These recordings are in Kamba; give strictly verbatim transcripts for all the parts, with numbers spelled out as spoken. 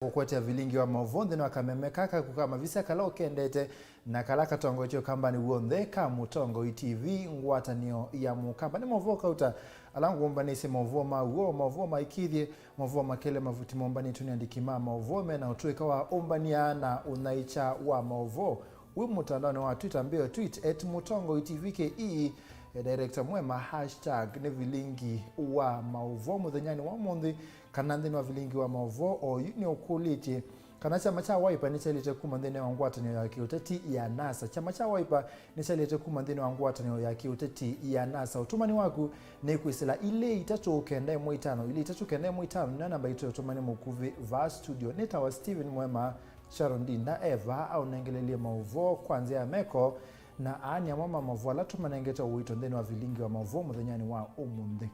Kũkwetya vilingi wa maũvoo nthĩnĩ wa kameme kaka ka mavisa kala ũkendete na kala katongoetye ũkambanĩ w'onthe ka Mũtongoi T V, ngwatanĩo ya Mũkamba. Nĩ maũvoo kauta ala ngũmbanĩsye, maũvoo ma w'o, maũvoo maĩkĩĩthye, maũvoo makele mavuti mombanĩtw'e nĩ andĩki ma maũvoo me na ũtũĩka wa ũmbany'a na ũnyaĩĩkya wa maũvoo. Wĩ mũtandaonĩ wa Twitter, mbĩo tweet at Mũtongoi T V K E, e, director mwema, hashtag nĩ vilingi wa maũvoo mũthenyanĩ wa ũmũnthĩ, kana nthĩnĩ wa vilingi wa maũvoo oyu nĩũkũlĩtye kana kyama kya Wiper nĩkyaĩlĩte kuma nthĩnĩ wa ngwatanĩo ya kĩũteti ya NASA. Kyama kya Wiper nĩkyaĩlĩte kuma nthĩnĩ wa ngwatanĩo ya kĩũteti ya NASA. Ũtũmani waku nĩ kwĩsĩla ilĩ itatũ kenda ĩmwe itano, ilĩ itatũ kenda ĩmwe itano, nĩ namba itũ ya ũtũmani mũkuvĩ vaa studio. Nĩtawa Steven Mwema. Sharon Ndinda e vaa aũnengeleelye maũvoo kwa nzĩa ya meko, na aa nĩ amwe ma maũvoo ala tũmanengete ũito nthĩnĩ wa vilingi wa maũvoo mũthenyanĩ wa ũmũnthĩ.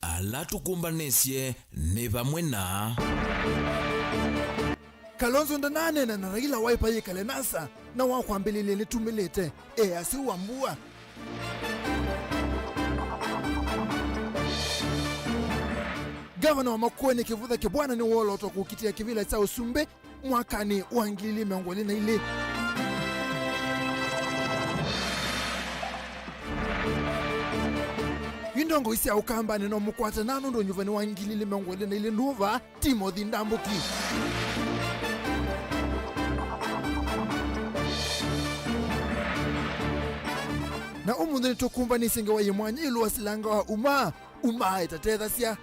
Ala tũkũmbanĩsye nĩ vamwe na. Kalonzo ndananeena na Raila Wiper yĩkale NASA, na wa kwambĩlĩlya nĩtumĩlĩte, e aseo wa mbua. Ngavana wa Makueni Kĩvũtha Kĩbwana nĩwoolotwa kũkitĩa kĩvĩla kya ũsumbĩ mwakanĩ wa ngili ili mĩongo ĩlĩ na ilĩ. Yu ndongoi sya Ũkambanĩ no mũkwate na nũndũ ũnyuvanĩ wa ngili ili mĩongo ĩlĩ na ilĩ ndũva. Timothy Ndambũki. Na ũmũnthĩ nĩtũkũmbanĩsye ngewa yĩ mwanya ĩũlũ wa silanga wa umaa, umaa ĩtatethasya.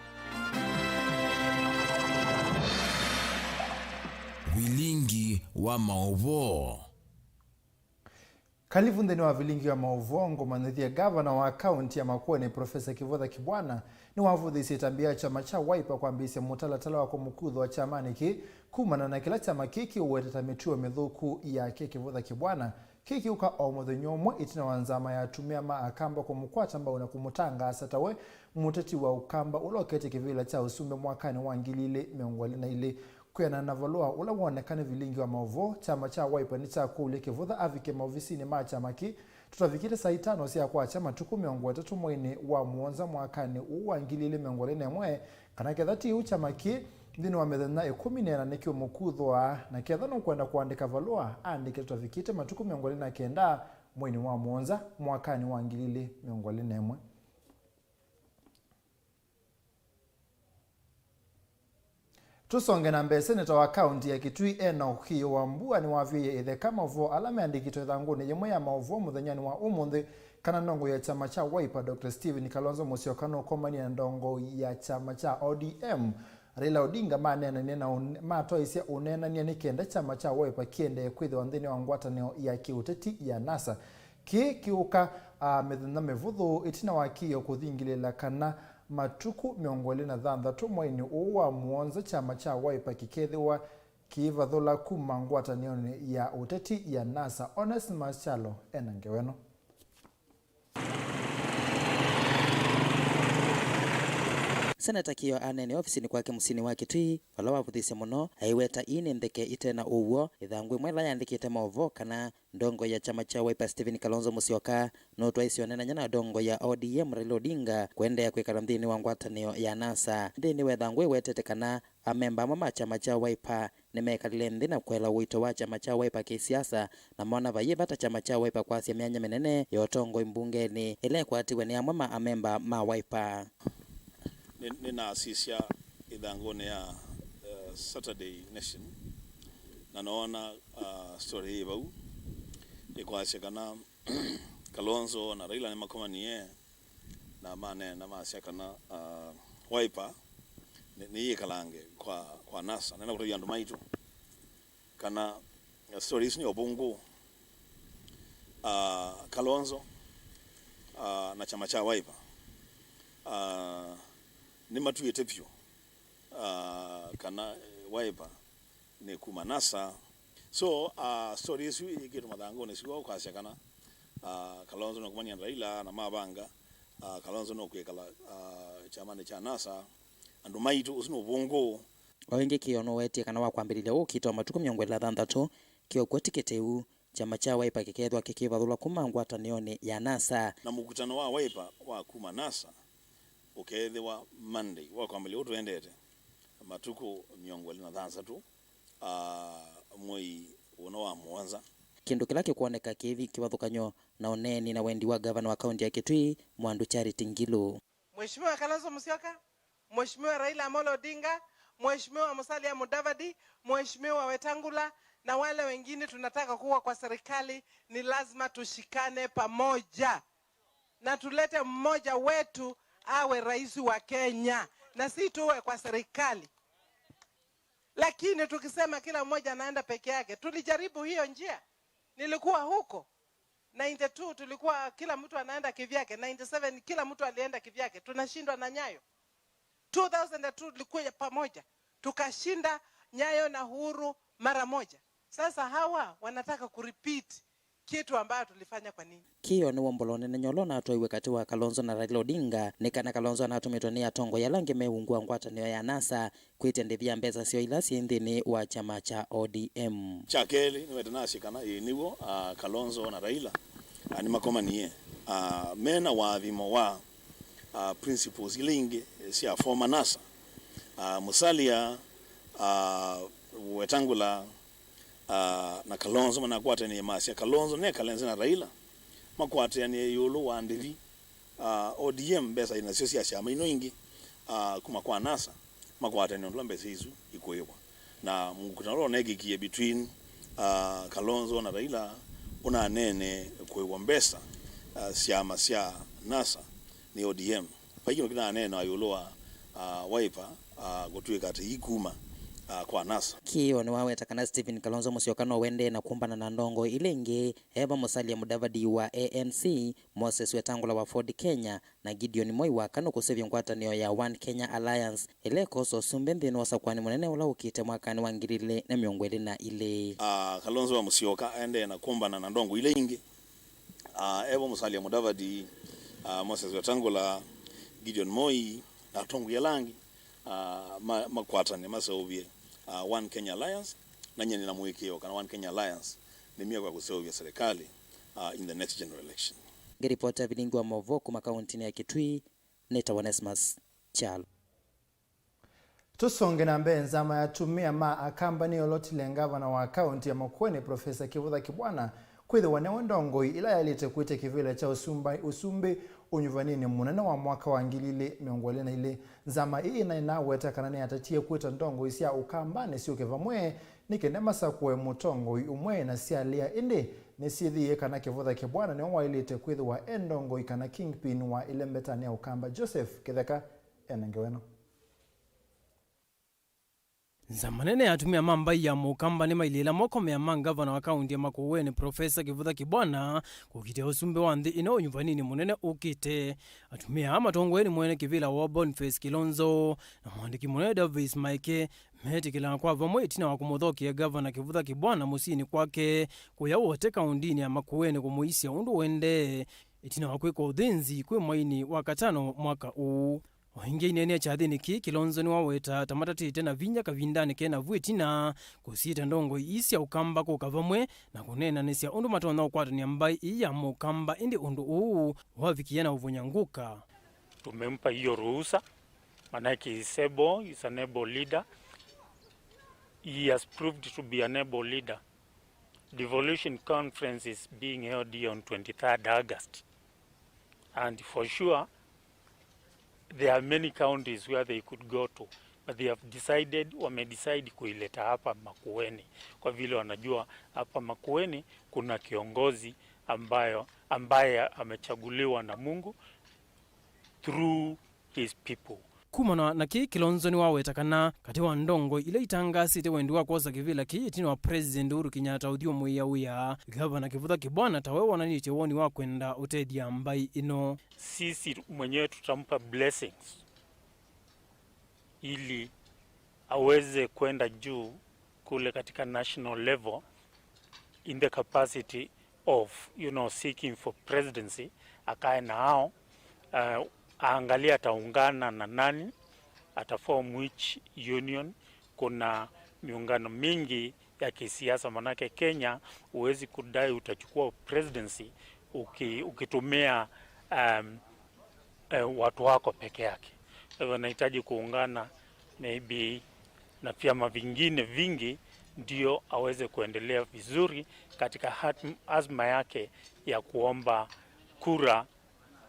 Vilingi wa maũvoo. Kalivu nthĩnĩ wa vilingi wa maũvoo. Ngũmanyĩthye, ngavana wa kaunti ya Makueni, Profesa Kĩvũtha Kĩbwana, nĩwavũthĩisye ĩtambya ya kyama kya Wiper kwambĩĩsya mũtalatala wa kũmũkuthũa kyamanĩ kĩĩ kumana na kĩla kyama kĩĩ kĩũweta ta mĩtuo mĩthũku yake. Kĩvũtha Kĩbwana kĩĩ kĩũka o mũthenya ũmwe ĩtina wa nzama ya atumĩa ma Akamba kũmũkwata mbau na kũmũtangaasa ta we mũteti wa Ũkamba ũla ũketye kĩvĩla kya ũsumbĩ mwakanĩ wa ngili ili mĩongo ĩlĩ na ilĩ. Kwĩanana na valũa ũla wonekane vilingi wa maũvoo, kyama kya Wiper nĩkyakũlya Kĩvũtha avike maovisinĩ ma kyama kĩĩ tũtavikĩte saa itano sya kwakya matukũ mĩongo ĩtatũ mweinĩ wa mũonza mwakanĩ ũũ wa ngili ili mĩongo ĩlĩ na ĩmwe, kana ketha ti ũu, kyama kĩĩ nthĩnĩ wa mĩthenya ĩkũmi na ĩna nĩkĩũmũkuthũa, na ketha nũkwenda kũandĩka valũa, aandĩke tũtavikĩte matukũ mĩongo ĩlĩ na kenda mweinĩ wa mũonza mwakanĩ wa ngili ili mĩongo ĩlĩ na ĩmwe. Tũsonge na mbee, seneta wa kaunti ya Kitui Enoch Kĩyũ Wambua nĩwavĩie ĩtheka maũvoo ala meandĩkĩtwe ĩthangũnĩ yĩmwe ya maũvoo mũthenyanĩ wa ũmũnthĩ kana ndongoi ya kyama kya Wiper, Doctor Stephen Kalonzo Musyoka nũkomanie na ndongoi ya kyama kya O D M, Raila Odinga, maneenanie na ũne-, matwaĩsya ũneenany'a nĩ kenda kyama kya Wiper kĩendee kwĩthĩwa nthĩnĩ wa ngwatanĩo ya kĩũteti ya NASA. Kĩĩ kĩũka, a, mĩthenya mĩvũthũ ĩtina wa Kĩyũ kũthingĩlĩĩla kana matukũ mĩongo ĩlĩ na thanthatũ mweinĩ ũũ wa mũonza kyama kya Wiper kĩkethĩwa kĩivathũla kuma ngwatanĩonĩ ya ũteti ya NASA. Onesmus Kyalo ena ngewa ĩno. Seneta Kĩyũ aneenie ofisinĩ kwake mũsyĩnĩ wa Kitui, vala wavũthĩsye mũno, aiweta ii nĩ ntheke ite na ũw'o. Ĩthangũ ĩmwe ĩla yandĩkĩte maũvoo kana ndongoi ya kyama kya Wiper Stephen Kalonzo Musyoka nũtwaĩsye ũneenany'a na ndongoi ya O D M Raila Odinga kũendeea kwĩkala nthĩnĩ wa ngwatanĩo ya NASA. Nthĩnĩ wa ĩthangũ ĩwetete kana amemba amwe ma kyama kya Wiper nĩmekalile nthĩ na kũela ũito wa kyama kya Wiper kĩsiasa, na moona vaiĩ vata kyama kya Wiper kwasya myanya mĩnene ya ũtongoi mbungenĩ ĩla ĩkwatiwe nĩ amwe ma amemba ma Wiper. Nĩ-, nĩnasisya ĩthangũnĩ ya, eh, Saturday Nation, na noona, ah, story yĩ vau ĩkwasya kana Kalonzo na Raila nĩmakomanie na maneena masya kana, ah, Wiper nĩ-, nĩyĩkalange kwa, kwa NASA, nena kũtavya andũ maitũ kana, eh, story isu nĩ ũvũngũ. Ah, Kalonzo, ah, na kyama kya Wiper, ah, nĩmatuĩte vyũ, ah, kana, eh, Wiper nĩ kuma NASA. So, ah, story isu ĩkĩtwe mathangũnĩ siwa ũkasya kana, ah, Kalonzo nũkomania na Raila na mavanga, ah, Kalonzo nũkwĩkala, ah, kyamanĩ kya NASA. Andũ maitũ, ũsu nĩ ũvũngũ. O ĩngĩ, Kĩyũ nũwetie kana wa kwambĩlĩlya ũkita wa matukũ mĩongo ĩlĩ na thanthatũ, kĩokw'a tikiti ĩu, kyama kya Wiper kĩkeethĩwa kĩkĩvathũlwa kuma ngwatanĩonĩ ya NASA. Na mũkutano wa Wiper wa kuma NASA ũkeethĩwa Monday wa kwambĩlĩlya ũũ tũendete. Matukũ mĩongo ĩlĩ na thanthatũ, ah, mwei ũno wa mũonza. Kĩndũ kĩla kĩkwoneka kĩithi kĩvathũkany'o na ũneeni na wendi wa ngavana wa kaunti ya Kitui, Mwandu Charity Ngilu. Mheshimiwa Kalonzo Musyoka, Mheshimiwa Raila Amolo Odinga, Mheshimiwa Musalia Mudavadi, Mheshimiwa Wetangula na wale wengine, tunataka kuwa kwa serikali, ni lazima tushikane pamoja na tulete mmoja wetu awe rais wa Kenya, na si tuwe kwa serikali. Lakini tukisema kila mmoja anaenda peke yake, tulijaribu hiyo njia. Nilikuwa huko ninety-two, tulikuwa kila mtu anaenda kivyake. Ninety-seven kila mtu alienda kivyake, tunashindwa na Nyayo. Two thousand and two tulikuwa pamoja, tukashinda Nyayo na Uhuru mara moja. Sasa hawa wanataka kurepeat kitu ambayo tulifanya kwa nini? Kĩo nĩw'o mbolo nene nyolo natwaiwe katĩ wa Kalonzo na Raila Odinga, nĩ kana Kalonzo anatũmĩtwe nĩ atongoi ala angĩ me ungu wa ngwatanĩo ya NASA kwĩtya ndĩvi ya mbesa syoo ila syĩ nthĩnĩ wa kyama kya O D M. Kya kelĩ, nĩwete nasye kana ĩĩ nĩw'o, ah, Kalonzo na Raila, ah, nĩmakomanie, ah, mena wathimo wa, ah, principles ila ingĩ sya former NASA, ah, Musalia, ah, Wetangula, ah, na Kalonzo manakwatanĩe masya Kalonzo nekale nzĩ na Raila, makwatĩanĩe ĩũlũ wa ndĩvi, ah, O D M, mbesa inasyo sya syama ino ingĩ, ah, kuma kwa NASA, makwatĩanĩe ũndũ ũla mbesa isu ikũĩwa. Na mũkutano ũla ũneekĩkie between, ah, Kalonzo na Raila ũnaneene kũĩwa mbesa, ah, syama sya NASA nĩ O D M. Vai kĩndũ kĩnaneenawa ĩũlũ wa, ah, Wiper, ah, kũtw'ĩka atĩ ikuma, ah, kwa NASA. Kĩo nĩwaweta kana Stephen Kalonzo Musyoka no wendee na kũmbana na ndongoi ila ingĩ, e va Musalia Mudavadi wa A N C, Moses Wetangula wa Ford Kenya, na Gideon Moi wa Kanu kũseũvya ngwatanĩo ya One Kenya Alliance ĩla ĩkosa ũsumbĩ nthĩnĩ wa ũsakũani mũnene ũla ũkĩte mwakanĩ wa ngili ilĩ na mĩongo ĩlĩ na ilĩ. Ah, Kalonzo wa Musyoka aendee na kũmbana na ndongoi ila ingĩ, ah, e vo Musalia Mudavadi, ah, Moses Wetangula, Gideon Moi, na atongoi ala angĩ, ah, ma-, makwatane maseũvye, ah, One Kenya Alliance, na nyie nĩ na mũĩkĩĩo kana One Kenya Alliance nĩmyĩũka kũseũvya serikali, ah, in the next general election. Ngĩripota vilingi wa maũvoo kuma kauntinĩ ya Kitui, nĩtawa Onesmus Kyalo. Tũsonge na mbee, nzama ya atumĩa ma Akamba nĩyolotile ngavana wa kaunti ya Makueni, Profesa Kĩvũtha Kĩbwana, kwĩthĩwa nĩwe ndongoi ĩla yaĩlĩte kwĩtya kĩvĩla kya ũsumba-, ũsumbĩ ũnyuvanĩnĩ mũnene wa mwaka wa ngili ilĩ mĩongo ĩlĩ na ilĩ. Nzama ĩĩ ĩnaĩ naweta kana nĩyatatie kwĩta ndongoi sya Ũkambanĩ syũke vamwe nĩ kenda masakũe mũtongoi ũmwe, na syalea ĩndĩ nĩsyĩthĩie kana Kĩvũtha Kĩbwana nĩwe waĩlĩte kwĩthĩwa e ndongoi kana kingpin wa ĩlembetanĩ ya Ũkamba. Joseph Kĩtheka ena ngewa ĩno. Nzama nene ya atumĩa ma mbaĩ ya Mũkamba nĩmailĩĩla moko mea ma ngavana wa kaunti ya Makueni, Profesa Kĩvũtha Kĩbwana, kũkitĩa ũsumbĩ wa nthĩ ĩno ũnyuvanĩnĩ mũnene ũkĩte. Atumĩa aa matongoew'e nĩ mwene kĩvĩla woo Boniface Kilonzo na mũandĩki mũnene Davis Maeke metĩkĩlaa kwa vamwe ĩtina wa kũmũthokea ngavana Kĩvũtha Kĩbwana mũsyĩnĩ kwake kũya Wote kaũndĩnĩ ya Makueni kũmũisya ũndũ ũendee ĩtina wa kwĩka ũthĩnzi kwĩ mweinĩ wa katano mwaka ũũ. O ĩngĩ aineenea kyathĩnĩ kĩĩ, Kilonzo nĩwaweta ta matatĩte na vinya kavindanĩ ke navu ĩtina kũsiĩta ndongoi ii sya Ũkamba kũka vamwe na kũneenanĩsya ũndũ matonya ũkwatanĩa mbaĩ ii ya Mũkamba, ĩndĩ ũndũ ũũ wavikie na ũvũny'a ngũka. Tumempa hiyo ruhusa, manake he's able, he's an able leader. He has proved to be an able leader. Devolution Conference is being held here on twenty-third August. And for sure, there are many counties where they could go to, but they have decided, wamedecide kuileta hapa Makueni, kwa vile wanajua hapa Makueni kuna kiongozi ambayo, ambaye amechaguliwa na Mungu through his people. Kumana na kĩĩ, Kilonzo nĩwaweta kana katĩ wa ndongoi ila itangaasĩte wendi wa kwosa kĩvĩla kĩĩ ĩtina wa President Uhuru Kenyatta ũthyũmũĩa wĩa, Gavana Kĩvũtha Kĩbwana tawe wonanĩtye woni wa kwenda ũtethya mbaĩ ĩno. Sisi mwenyewe tutampa blessings ili aweze kwenda juu kule katika national level in the capacity of, you know, seeking for presidency, akae nao, uh, aangalie ataungana na nani, ataform which union. Kuna miungano mingi ya kisiasa, manake Kenya huwezi kudai utachukua presidency uki-, ukitumia, um, eh, watu wako peke yake. Kwa hivyo anahitaji kuungana maybe na vyama vingine vingi, ndio aweze kuendelea vizuri katika hat-, azma yake ya kuomba kura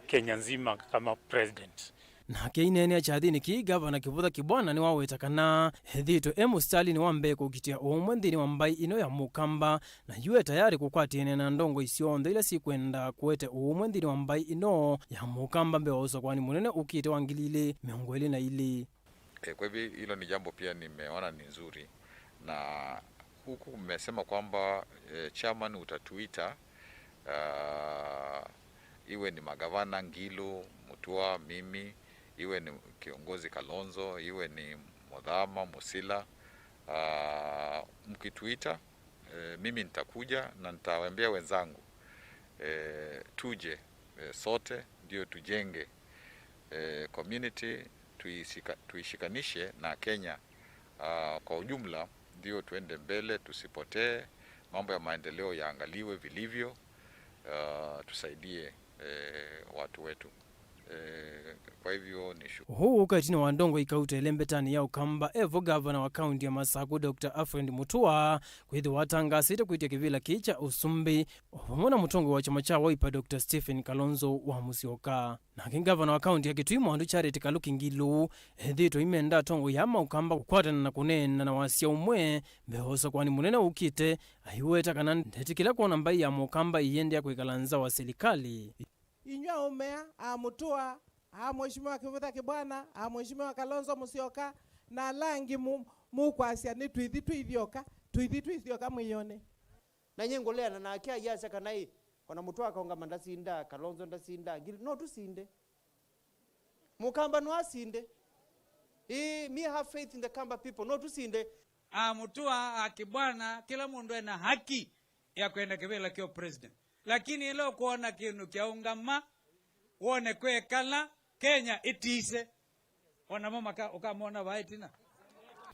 Kenya nzima kama president. Nake aineenea kyathĩnĩ kĩĩ, Ngavana Kĩvũtha Kĩbwana nĩwaweta kana ethĩĩtwe e mũsitalĩnĩ wa mbee kũkitĩa ũũmwe nthĩnĩ wa mbaĩ ĩno ya Mũkamba, na yu e tayarĩ kũkwatĩanĩa na ndongoi syonthe ila syĩkwenda kũete ũũmwe nthĩnĩ wa mbaĩ ĩno ya Mũkamba mbee wa ũsakũani mũnene ũkĩte wa ngili ilĩ mĩongo ĩlĩ na ilĩ. E, kwa hivyo hilo ni jambo pia nimeona ni nzuri, na huku mmesema kwamba, e, chairman utatuita, ah, iwe ni magavana Ngilu, Mutua, mimi, iwe ni kiongozi Kalonzo, iwe ni Muthama, Musila, ah, mkituita, e, mimi nitakuja na nitawaambia wenzangu, e, tuje, e, sote ndio tujenge, e, community, tuishika-, tuishikanishe na Kenya, ah, kwa ujumla, ndio tuende mbele, tusipotee, mambo ya maendeleo yaangaliwe vilivyo, ah, tusaidie, e, watu wetu. E, kwa hivyo ni shu- Ũu ũka ĩtina wa ndongoi kauta ĩlembetanĩ ya Ũkamba, evo ngavana wa kaunti ya Masakũ, Doctor Alfred Mutua, kwĩthĩwa atangaasĩte kwĩtya kĩvĩla kĩĩ kya ũsumbĩ, o vamwe na mũtongoi wa kyama kya Wiper, Doctor Stephen Kalonzo wa Musyoka. Nake ngavana wa kaunti ya Kitui, Mwandu Charity Kaluki Ngilu, ethĩĩtwe aimenda atongoi aa ma Ũkamba kũkwatana na kũneena na wasya ũmwe mbee wa ũsakũani mũnene ũkĩte, aiweta kana ndetĩkĩla kwona mbaĩ ya Mũkamba ĩiendeea kwĩkala nza wa silikalĩ. Inyw'ĩ aũme aa, a Mutua, a Mheshimiwa Kĩvũtha Kĩbwana, a Mheshimiwa Kalonzo Musyoka, na ala angĩ mu-, mũkwasya nĩ tũithi tũithyoka, tũithi tũithyoka mwĩone. Na nyie ngũleana nake ayasya kana ĩ, ona Mutua akaũngama ndasinda, Kalonzo ndasinda, Ngilu, no tũsinde. Mũkamba no asinde. Ĩĩ, me have faith in the Kamba people, no tũsinde. A Mutua, a Kĩbwana, kĩla mũndũ ena haki ya kwenda kĩvĩla kya president. Lakini ĩla ũkwona kĩndũ kyaũngama, wone kwekala, Kenya ĩtise. O namo maka-, ũkamona vaa ĩtina.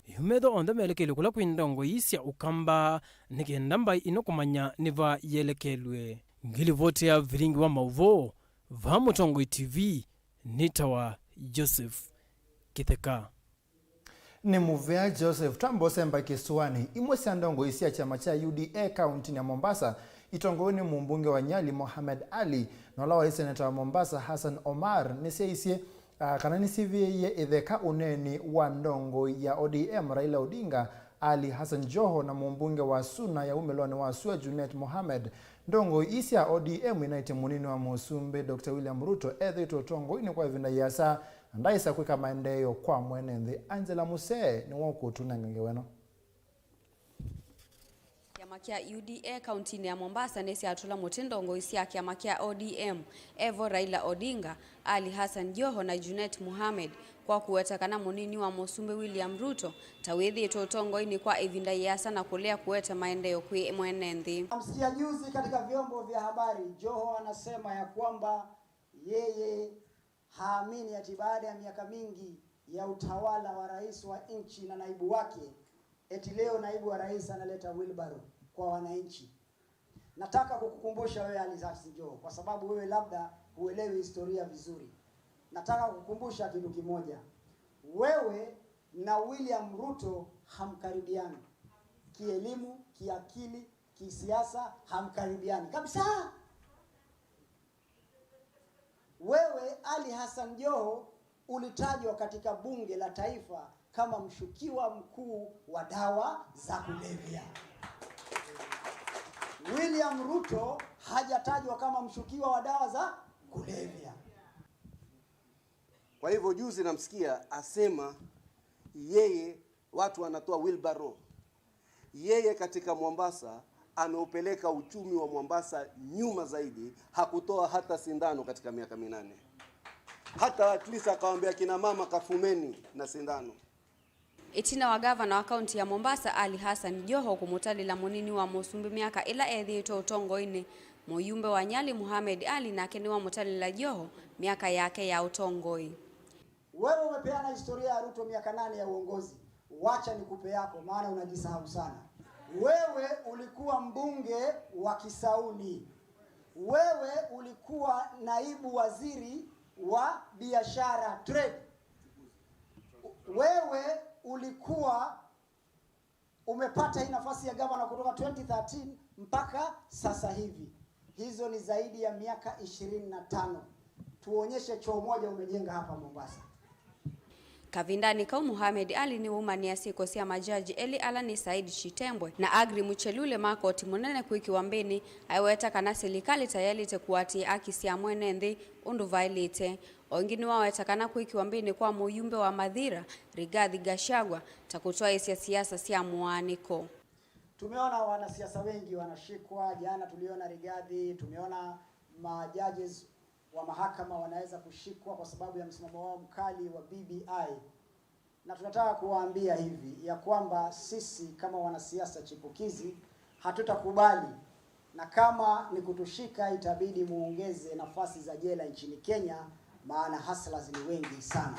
Yu metho onthe melekele kũla kwĩ ndongoi sya Ũkamba, nĩ kenda mbaĩ ĩno kũmanya nĩ va yelekelw'e. Ngilivoti ya vilingi wa maũvoo, vaa Mũtongoi T V, nĩtawa Joseph Kĩtheka. Nĩ mũvea Joseph. Twamba ũsemba kĩsũanĩ, imwe sya ndongoi sya kyama kya U D A kauntinĩ ya Mombasa, itongoew'e nĩ mũmbunge wa Nyali Mohamed Ali, na ũla waĩ seneta wa Mombasa Hassan Omar, nĩsyaisye, ah, kana nĩsivĩĩie ĩtheka ũneeni wa ndongoi ya O D M Raila Odinga, Ali Hassan Joho, na mũmbunge wa Suna ya wumĩlonĩ wa sua Junet Mohamed. Ndongoi ii sya O D M inaĩtye mũnini wa mũsumbĩ Doctor William Ruto ethĩĩtwe ũtongoinĩ kwa ĩvinda yĩasa, na ndaĩsa kwĩka maendeeo kwa mwene nthĩ. Angela Musee nĩwe ũkũtũnenga ngewa ĩno. Kyama kya U D A kauntinĩ ya Mombasa nĩsyatũla mũtĩ ndongoi sya kyama kya O D M, evo Raila Odinga, Ali Hassan Joho na Junet Mohamed, kwa kũweta kana mũnini wa mũsumbĩ William Ruto ta wĩthĩĩtwe ũtongoinĩ kwa ĩvinda yĩasa na kũlea kũete maendeeo kwĩ mwene nthĩ. Namsikia juzi katika vyombo vya habari, Joho anasema ya kwamba yeye haamini ati baada ya miaka mingi ya utawala wa rais wa nchi na naibu wake, eti leo naibu wa rais analeta wheelbarrow kwa wananchi. Nataka kukukumbusha wewe Ali Hassan Joho, kwa sababu wewe labda huelewi historia vizuri. Nataka kukukumbusha kitu kimoja. Wewe na William Ruto hamkaribiani. Kielimu, kiakili, kisiasa hamkaribiani kabisa. Wewe, Ali Hassan Joho, ulitajwa katika bunge la taifa kama mshukiwa mkuu wa dawa za kulevya. William Ruto hajatajwa kama mshukiwa wa dawa za kulevya. Kwa hivyo juzi namsikia asema yeye watu wanatoa wheelbarrow. Yeye katika Mombasa ameupeleka uchumi wa Mombasa nyuma zaidi, hakutoa hata sindano katika miaka minane. Hata at least akawaambia kina mama, "Kafumeni na sindano." Ĩtina wa ngavana wa kaunti ya Mombasa, Ali Hassan Joho, kũmũtalĩla mũnini wa mũsumbĩ myaka ĩla ethĩĩtwe ũtongoinĩ, mũyumbe wa Nyali Mohamed Ali nake nĩwamũtalĩla Joho myaka yake ya ũtongoi. Wewe umepeana historia ya Ruto miaka nane ya uongozi. Wacha nikupe yako, maana unajisahau sana. Wewe ulikuwa mbunge wa Kisauni. Wewe ulikuwa naibu waziri wa biashara, trade. Wewe ulikuwa Umepata hii nafasi ya gavana kutoka twenty thirteen mpaka sasa hivi. Hizo ni zaidi ya miaka ishirini na tano. Tuonyeshe choo moja umejenga hapa Mombasa. Kavindanĩ kau, Mohamed Ali nĩwaumanĩa syĩko sya majaji elĩ ala nĩ Said Chitembwe na Aggrey Muchelule ma koti mũnene kwĩkĩwa mbĩnĩ, aiweta kana silikalĩ ta yaĩlĩte kũatĩĩa aki sya mwene nthĩ ũndũ vaĩlĩte. O ĩngĩ nĩwaweta kana kwĩkĩwa mbĩnĩ kwa mũyumbe wa Mathira, Rigathi Gachagua, ta kũtwaĩĩsya siasa sya mũaanĩko. Tumeona wanasiasa wengi wanashikwa. Jana tuliona Rigathi, tumeona ma judges wa mahakama wanaweza kushikwa kwa sababu ya msimamo wao mkali wa B B I. Na tunataka kuwaambia hivi ya kwamba sisi kama wanasiasa chipukizi hatutakubali, na kama ni kutushika itabidi muongeze nafasi za jela nchini Kenya, maana hustlers ni wengi sana.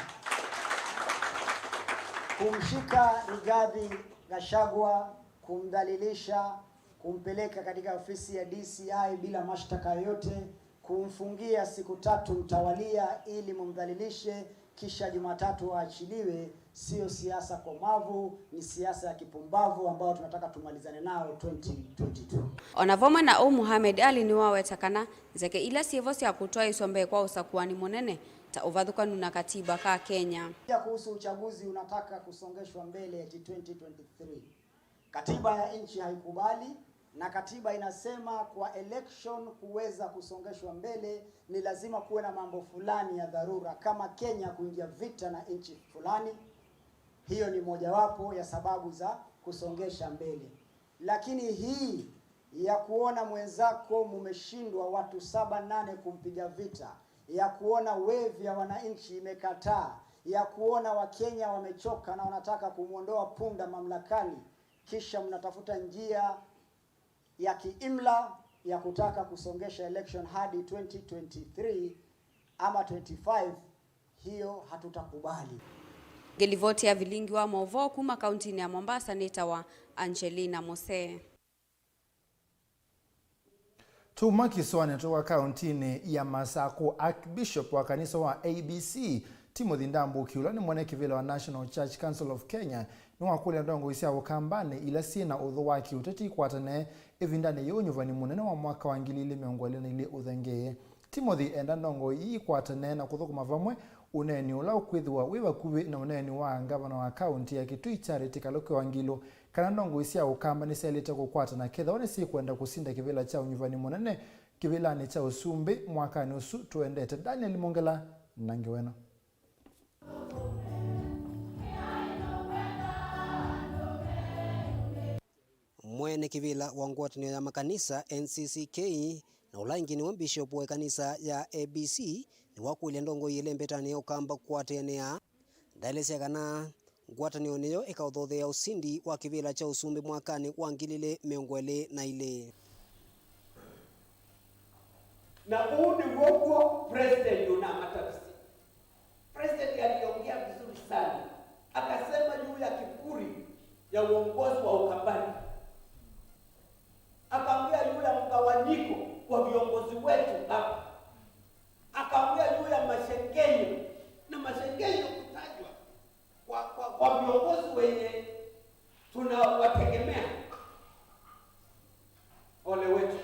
Kumshika Rigathi Gachagua, kumdhalilisha, kumpeleka katika ofisi ya D C I bila mashtaka yoyote, kumfungia siku tatu mtawalia ili mumdhalilishe, kisha Jumatatu aachiliwe, sio siasa komavu, ni siasa ya kipumbavu ambayo tunataka tumalizane nao twenty twenty-two. O na vamwe na ũu, Mohamed Ali nĩwaweta kana nzeke ila syĩvo sya kũtwaĩĩswa mbee kwa ũsakũani mũnene ta ũvathũkanu na katiba ka Kenya. Pia kuhusu uchaguzi unataka kusongeshwa mbele eti twenty twenty-three. Katiba ya nchi haikubali, na katiba inasema kwa election kuweza kusongeshwa mbele ni lazima kuwe na mambo fulani ya dharura, kama Kenya kuingia vita na nchi fulani. Hiyo ni mojawapo ya sababu za kusongesha mbele. Lakini hii ya kuona mwenzako mumeshindwa watu saba nane kumpiga vita, ya kuona wave ya wananchi imekataa, ya kuona Wakenya wamechoka na wanataka kumwondoa punda mamlakani, kisha mnatafuta njia ya kiimla ya kutaka kusongesha election hadi twenty twenty-three ama twenty-five, hiyo hatutakubali. Ngĩlivoti ya vilingi wa maũvoo kuma kauntinĩ ya Mombasa nĩtawa Angelina Mose. Tuma kĩsũanĩ tũka kauntinĩ ya Masakũ, Archbishop wa kanisa wa A B C, Timothy Ndambuki, ũla nĩ mwene kĩvĩla wa National Church Council of Kenya, nĩwakũlya ndongoi sya Ũkambanĩ ila syĩ na ũthũ wa kĩũteti ikwatane ĩvindanĩ yĩĩ ũnyuvani mũnene wa mwaka wa ngili ilĩ mĩongo ĩlĩ na ilĩ ũthengee. Timothy enda ndongoi ii ikwatane na kũthũkũma vamwe ũneeni ũla ũkwĩthĩwa wĩ vakuvĩ na ũneeni wa ngavana wa kaunti ya Kitui, Charity Kaluki Wangilu, kana ndongoi sya Ũkamba nĩsyaĩlĩte kũkwatana kethĩwa nĩsyĩkwenda kũsinda kĩvĩla kya ũnyuvani mũnene kĩvĩlanĩ kya ũsumbĩ mwakanĩ ũsu tũendete. Daniel Mongela na ngewa ĩno. Mwene kĩvĩla wa ngwatanĩo ya makanisa, N C C K, na ũla ĩngĩ nĩwe mbishop wa ĩkanisa ya A B C, nĩwakũlya ndongoi ĩlembetanĩ ya Ũkamba kũatĩanĩa. Ndaelesya kana ngwatanĩo nĩyo ĩkaũthothea ũsindi wa kĩvĩla kya ũsumbĩ mwakanĩ wa ngili ilĩ mĩongo ĩlĩ na ilĩ. Na ũu nĩw'o kw'o President ũnamatavisye. President aliongea vizuri sana, akasema juu ya kiburi ya uongozi wa Ukambani, akaongea juu ya mgawanyiko wa viongozi wetu hapa, akaongea juu ya mashekenyo na mashekenyo kutajwa kwa, kwa, kwa viongozi wenye tunawategemea. Ole wetu.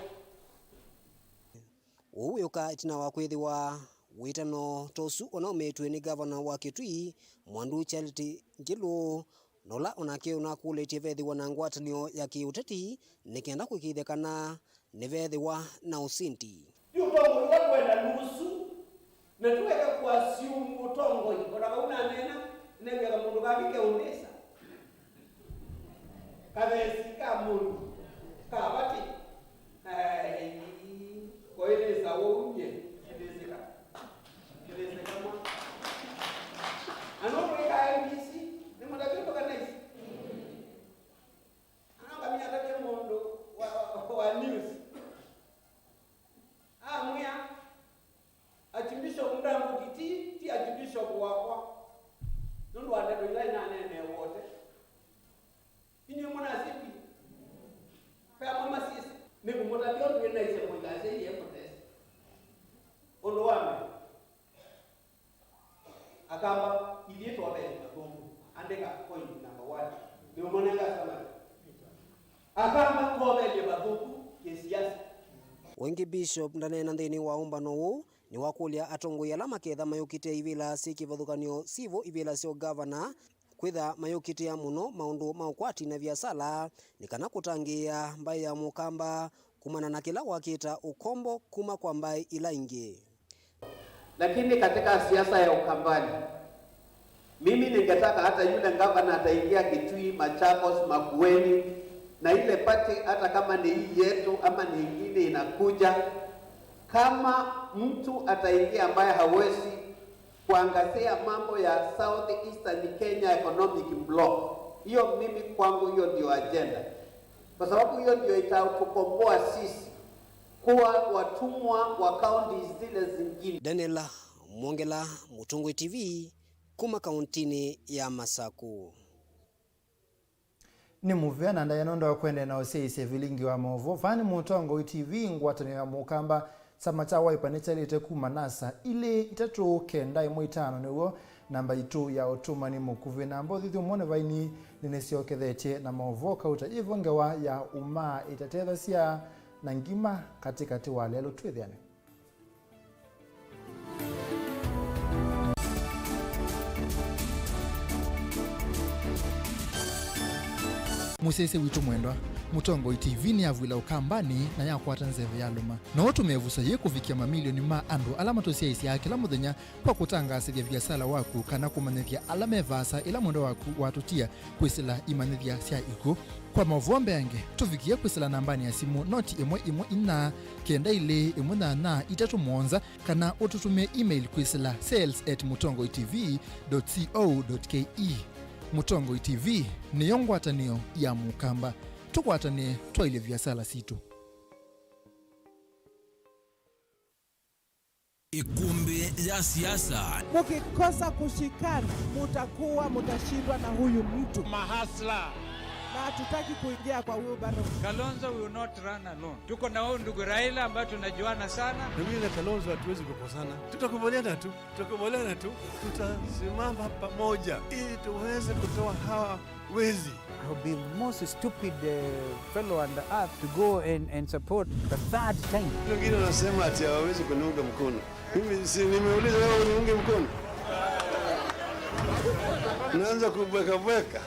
Ũu wĩũka ĩtina wa kwĩthĩwa wĩtano ta ũsu ũnaumĩtw'e nĩ ngavana wa Kitui, Mwandu Charity Ngilu, na ũla onake ũnakũlĩtye vethĩwa na ngwatanĩo ya kĩũteti nĩ kenda kũĩkĩĩthya kana nĩvethĩwa na ũsindi. Yu ũtongoi ũla twenda nusu, na tũeka kũassume ũtongoi, o na vau naneena, nĩnew'aga mũndũ kangĩ keũnĩsa. Kathesi ka mũndũ ka vati. Ai, koĩlĩsa ũu nye, kĩlĩsĩka. Kĩlĩsĩka mwa. Ano mwĩka M B C, nĩ mũtavyo ndũka nice. Anangamia atavye mũndũ wa, wa, wa news. Amwĩa, Archbishop Ndambuki ti, ti Archbishop wakwa. Nũndũ wa ndeto ila inaneeneewa ũtee. Inyuĩ mũnasĩ kwĩ? Ve amwe masyĩsĩ. Nĩkũmũtavya ũndũ ĩnaisye mũikasya iye mũtesĩ. Ũndũ wa mbee, Akamba, ithyĩ twavenywa thũmũ. Andĩka point number one. Nĩũmũnenga summary. Akamba kovelye vathũku kĩsiasa. Ũngĩ, Bishop ndaneena nthĩnĩ wa ũmbano ũũ, nĩwakũlya atongoi ala maketha mayũkĩtĩa ivĩla syĩ kĩvathũkany'o syĩvo ivĩla sya ũngavana, kwĩtha mayũkĩtĩa mũno maũndũ ma ũkwati na viasala, nĩ kana kũtangĩĩa mbaĩ ya Mũkamba kumana na kĩla wakĩta ũkombo kuma kwa mbaĩ ila ingĩ. Lakini katika siasa ya Ukambani, mimi ningetaka hata yule gavana ataingia Kitui, Machakos, Makueni, na ile party, hata kama ni hii yetu ama ni ingine inakuja, kama mtu ataingia ambaye hawezi kuangazia mambo ya South Eastern Kenya Economic Bloc, hiyo mimi kwangu, hiyo ndio agenda, kwa sababu hiyo ndio itatukomboa sisi kuwa watumwa wa kaunti zile zingine. Daniel Mwongela, Mũtongoi T V, kuma kauntinĩ ya Masaku. Nĩ mũvea na ndaĩa nũndũ wa kũendeea na ũsyaĩĩsya vilingi wa maũvoo. Vaa nĩ Mũtongoi T V, ngwatanĩo ya Mũkamba, kyama kya Wiper nĩkyaĩlĩte kuma NASA. Ilĩ itatũ kenda ĩmwe itano nĩw'o namba yitũ ya ũtũmani mũkuvĩ. Namba ũthithu ũmwe nĩ vaini nĩnĩsyokethetye na maũvoo kauta yĩvo ngewa ya ũmaa ĩtatethasya na ngima katĩkatĩ wa lelũ. Twĩthĩane. Mũsyaĩĩsya witũ mwendwa, Mũtongoi T V nĩyavw'ĩla Ũkambanĩ na yakwata nzeve ya lũma. No ũtũmĩe vusa yĩĩ kũvikĩa mamilioni ma andũ ala matũsyaĩĩsyaa kĩla mũthenya kwa kũtangaasĩthya viasala waku kana kũmanyĩthya ala me vaasa ĩla mwendwa waku watũtia kwĩsĩla imanyĩthya sya ikw'ũ. Kwa maũvoo mbeange, tũvikĩe kwĩsĩla nambanĩ ya simũ noti ĩmwe ĩmwe inya, kenda ilĩ ĩmwe nyanya itatũ mũonza, kana ũtũtũmĩe email kwĩsĩla sales at mũtongoi T V dot co dot K E. Mũtongoi T V nĩyo ngwatanĩo ya Mũkamba. Tũkwatanĩe twaĩlye viasala sitũ. Ĩkũmbĩ ya siasa. Mkikosa kushikana, mutakuwa, mutashindwa na huyu mtu. Mahasla. Na hatutaki kuingia kwa wheelbarrow. Kalonzo will not run alone. Tuko na huyu ndugu Raila ambaye tunajuana sana. Mimi na Kalonzo hatuwezi kukosana. Tutakubaliana tu. Tutakubaliana tu. Tutasimama pamoja ili tuweze kutoa hawa wezi. I'll be most stupid, uh, fellow on the earth to go and, and support the third time. Wengine wanasema ati hawawezi kuniunga mkono. Mimi si nimeuliza wewe uniunge mkono? Naanza kubweka bweka.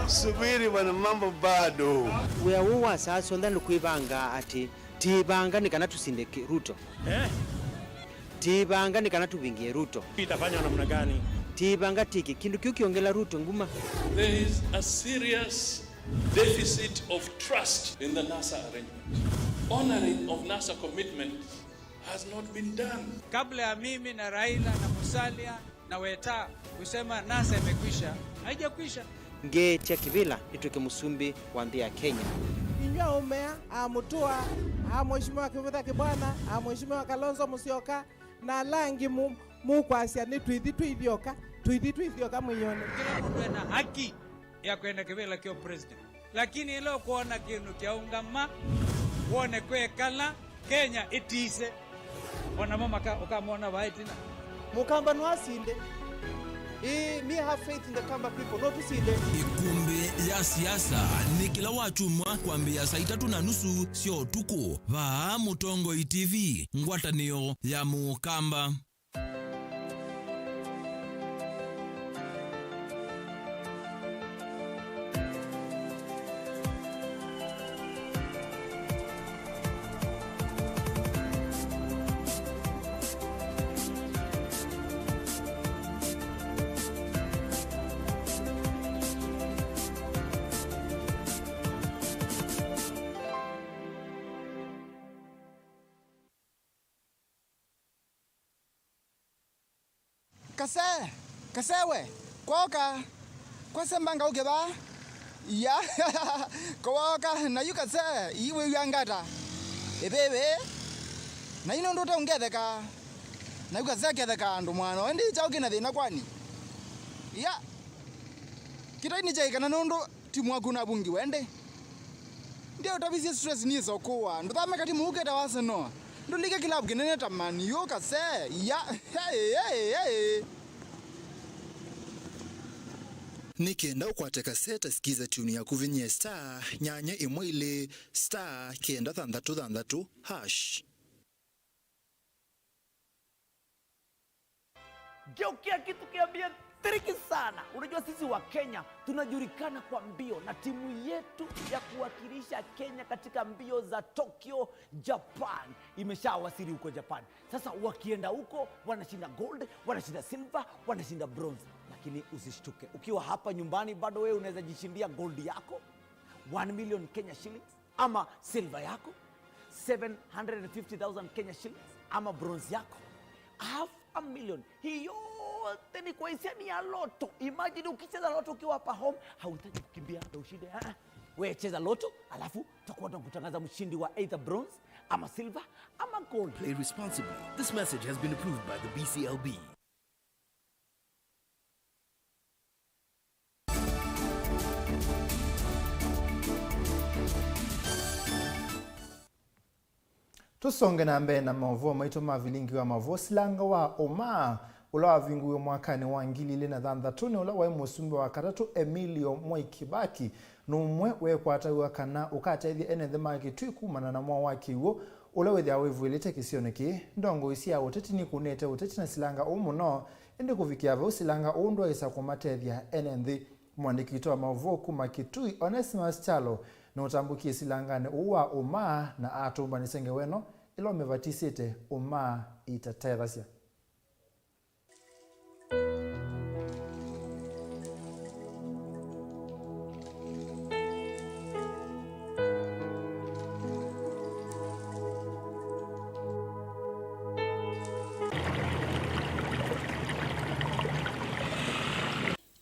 Subiri bwana, mambo bado. Wĩa ũũ wa saa syonthe nĩ kwĩvanga atĩ tĩĩvanga nĩ kana tũsinde kĩ-, Ruto. Eh? Tĩĩvanga nĩ kana tũvingĩe Ruto. Itafanywa namna gani? Tĩĩvanga tĩke kĩndũ kĩu kĩongela Ruto nguma. There is a serious deficit of trust in the NASA arrangement. Honoring of NASA commitments has not been done. Kabla ya mimi na Raila na Musalia na Weta kusema NASA imekwisha, haijakwisha. Ngeetya kĩvĩla nĩtw'ĩke mũsumbĩ wa nthĩ ya Kenya. Inyw'ĩ aũme aa, a Mũtũa, a Mheshimiwa Kĩvũtha Kĩbwana, a Mheshimiwa Kalonzo Musyoka, na ala angĩ mu-, mũkwasya nĩ tũithi twĩ ithyoka, tũithi twĩ ithyoka mwĩĩonĩ. Kĩla mũndũ ena haki ya kwenda kĩvĩla kya president. Lakini ĩla ũkwona kĩndũ kyaũngama, wone kwekala, Kenya ĩtise. O namo maka-, ũkamona vaa ĩtina. Mũkamba no asinde. Ĩĩ, me have faith in the Kamba people. No tũsinde. Ĩkũmbĩ ya siasa nĩ kĩla wakyumwa kwambĩĩa saa itatũ na nusu sya ũtukũ. Vaa Mũtongoi T V, ngwatanĩo ya Mũkamba. Kase, kase we, kwoka, kwase mbanga ũke vaa? Iya, kwoka, na yu kase, ii wĩw'a ngata? Ĩvĩvĩ, na yu nũndũ ũte ũngetheka? Na yu kase ketheka andũ mwana, ĩndĩ kyaũ kĩna thĩna kwani? Iya, kĩtai nĩ kyaĩ kana nũndũ timu waku navungiwe ĩndĩ? Ndio ũtavisye stress nĩsa ũkũwa. Ndũthame kati mũu keta wa Arsenal. Ndũlike club kĩnene ta Man U kase. Ya. Hey, hey, hey. Nĩ kenda ũkwate kaseta, sikiza tune yaku, vinyĩe star nyanya ĩmwe ilĩ star kenda thanthatũ thanthatũ hash. Geukia kitu, kiambie, "Tiriki sana." Unajua, sisi wa Kenya tunajulikana kwa mbio, na timu yetu ya kuwakilisha Kenya katika mbio za Tokyo, Japan, imeshawasili huko Japan. Sasa wakienda huko, wanashinda gold, wanashinda silver, wanashinda bronze. Lakini usishtuke, ukiwa hapa nyumbani, bado wewe unaweza jishindia gold yako, one million Kenya shillings, ama silver yako, seven hundred and fifty thousand Kenya shillings, ama bronze yako, half a million. Hii yote ni kwa hisani ya Lotto. Imagine ukicheza Lotto ukiwa hapa home, hauhitaji kukimbia ndio ushinde. Ah, ah. Wewe cheza Lotto, alafu tutakuwa tunakutangaza mshindi wa either bronze, ama silver, ama gold. Play responsibly. This message has been approved by the B C L B. Tũsonge na mbee na maũvoo maitũ ma vilingi wa maũvoo. Silanga wa ũmaa, ũla wavinguiwe mwakanĩ wa ngili ilĩ na thanthatũ, nĩ ũla waĩ mũsumbĩ wa katatũ Emilio Mwai Kibaki, nũmwe weekwataw'a kana ũkatethya ene nthĩ ma Kitui kumana na mwao wa kĩw'ũ ũla wĩthĩawa wĩvũĩlĩte kĩsionĩ kĩĩ. Ndongoi sya ũteti nikũnĩte ũteti na silanga ũũ mũno, ĩndĩ kũvikĩa vau silanga ũũ ndwaĩsa kũmatethya ene nthĩ. Mũandĩki witũ wa maũvoo kuma Kitui, Onesimus Kyalo, nũtambũkie silanganĩ ũũ wa ũmaa na atũmbanĩsya ngewa ĩno ĩla ũmĩvatisĩte, ũmaa itatethasya.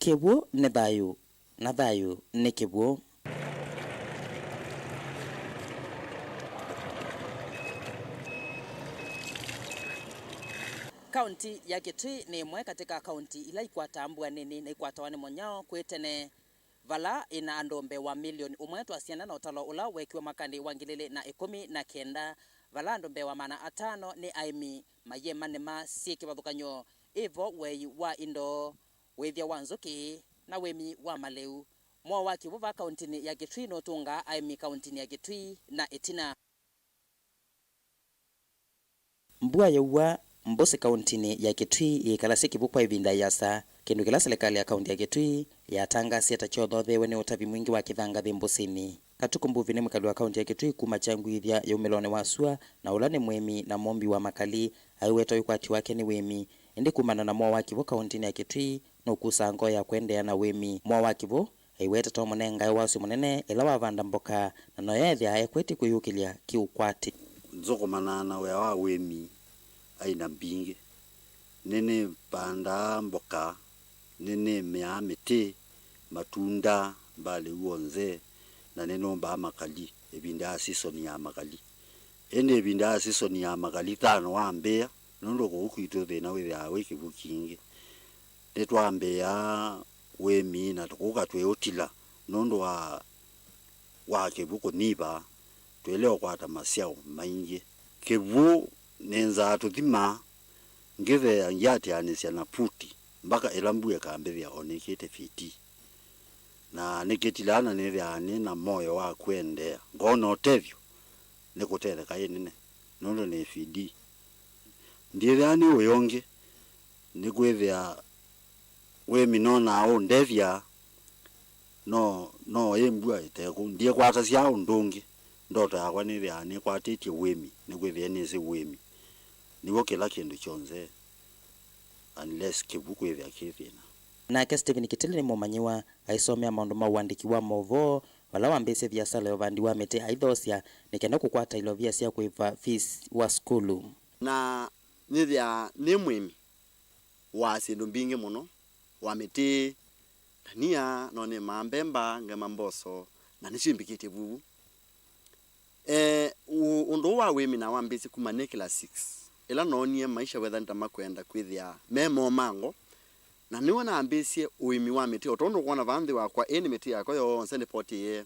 Kĩw'ũ nĩ thayũ, na thayũ nĩ kĩw'ũ. Kaunti ya Kitui nĩ ĩmwe katĩ ka kaunti ila ikwataa mbua nini na ikwatawa nĩ mũnyao kwĩ tene, vala ĩna andũ mbee wa milioni ũmwe. Twasiana na ũtalo ũla weekiwe mwakanĩ wa ngili ilĩ na ĩkũmi na kenda, vala andũ mbee wa maana atano nĩ aĩmi mayĩma nĩma syĩ kĩvathũkany'o, ĩvo, wei wa indo, wĩthya wa nzũkĩ, na wĩmi wa malĩu. Mwao wa kĩw'ũ vaa kauntinĩ ya Kitui nũtũngaa aĩmi kauntinĩ ya Kitui na ĩtina. Mbua yaua mbũsĩ kauntinĩ ya Kitui yĩikalasya kĩw'ũ kwa ĩvinda ĩasa, kĩndũ kĩla silikalĩ ya kaunti ya Kitui yatangasie ta kyothotheewe nĩ ũtavi mwingĩ wa kĩthangathĩ mbũsĩnĩ. Katuku Mbuvi nĩ mwĩkali wa kaunti ya Kitui kuma Kyangwĩthya yaumĩlonĩ wa sua, na ũla nĩ mũĩmi na mũmbi wa makali, aiweta ũikwati wake nĩ wĩmi. Ĩndĩ kumana na mwao wa kĩw'ũ kauntinĩ ya Kitui, nũkusaa ngoo ya kũendeea na wĩmi. Mwao wa kĩw'ũ aiweta ta ũmũnengae wasyo mũnene ĩla wavanda mboka, na noyo ethĩawa ekwĩtĩ kwĩyũkĩlya kĩũkwati. Nzũkũmanaa na wĩa wa wĩmi aina mbingĩ. Nĩnĩvandaa mboka, nĩnĩmĩaa mĩtĩ, matunda, mbalĩ w'onthe, na nĩnũmbaa makali ĩvinda ya sisoni ya makali. Ĩndĩ ĩvinda ya sisoni ya makali tano wambĩĩa, nũndũ kũu kwitũ thĩna wĩthĩawa wĩ kĩw'ũ kingĩ. Nĩtwambĩĩa wĩmi na kũka twĩũtila nũndũ wa, wa kĩw'ũ kũnyiva, tũilea ũkwata masyaũ maingĩ. Kĩw'ũ nĩnzaa tũthima ngĩtheea ngĩatĩanĩsya na puti mbaka ĩla mbua ĩkambĩthĩa o nĩkĩte fiti. Na nĩkĩtilaa na nĩthĩawa nĩ na moyo wa kũendeea. Ngoona ũtethyo nĩ kũtetheka ĩnene nũndũ nĩ F D. Ndyĩthĩaa nĩ wĩa ũngĩ, nĩkwĩthĩa wĩmi nonaa ũndethya, no, no ĩ mbua ĩtekũ. Ndyĩkwatasya ũndũ ũngĩ. Ndoto yakwa nĩthĩawa nĩkwatĩtye wĩmi, nĩkwĩthĩa nĩsĩ wĩmi nĩw'o kĩla kĩndũ kyonthe, unless kĩw'ũ kwĩthĩa kĩ thĩna. Nake Stephen Kitili nĩ mũmanyĩw'a aisomea maũndũ ma ũandĩki wa maũvoo, vala wambĩĩsye viasala ya ũvandi wa mĩtĩ aithoosya nĩ kenda kũkwata ilovia sya kũĩva fees wa sukulu. Na nĩthĩaa nĩ mũĩmi wa syĩndũ mbingĩ mũno, wa mĩtĩ, ndania, no nĩmaa mbemba, ngema mboso, na nĩsyĩmbĩkĩtye vuvu. Eh, ũ-, ũndũ ũũ wa wĩmi nawambĩĩsye kuma nĩ class six. Ĩla noonie maisha wetha nĩtamakwenda kwĩthĩa me moo mango, na nĩw'o nambĩĩsye ũĩmi wa mĩtĩ, o tondũ ũkwona vaa nthĩ wakwa, ĩĩ nĩ mĩtĩ yakwa yonthe nĩpotĩe.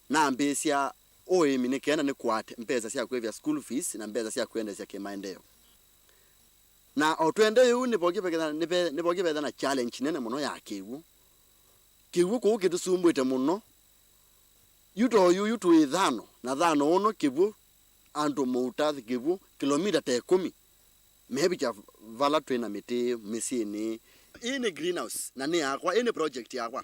Nambĩĩsya ũĩmi nĩ kenda nĩkwate mbesa sya kũĩvya school fees na mbesa sya kwĩendeesya kĩmaendeeo. Na o tũendee ũu, nĩvokie vetha, nĩve-, nĩvokie vetha na challenge nene mũno ya kĩw'ũ. Kĩw'ũ kũu kĩtũsumbwĩte mũno. Yu to yu, yu twĩ thano, na thano ũno kĩw'ũ, andũ mũuta kĩw'ũ, kĩlomita ta ĩkũmi, mevikya vala twĩ na mĩtĩ mĩsyĩnĩ. Ĩĩ nĩ greenhouse, na nĩ yakwa, ĩĩ nĩ project yakwa.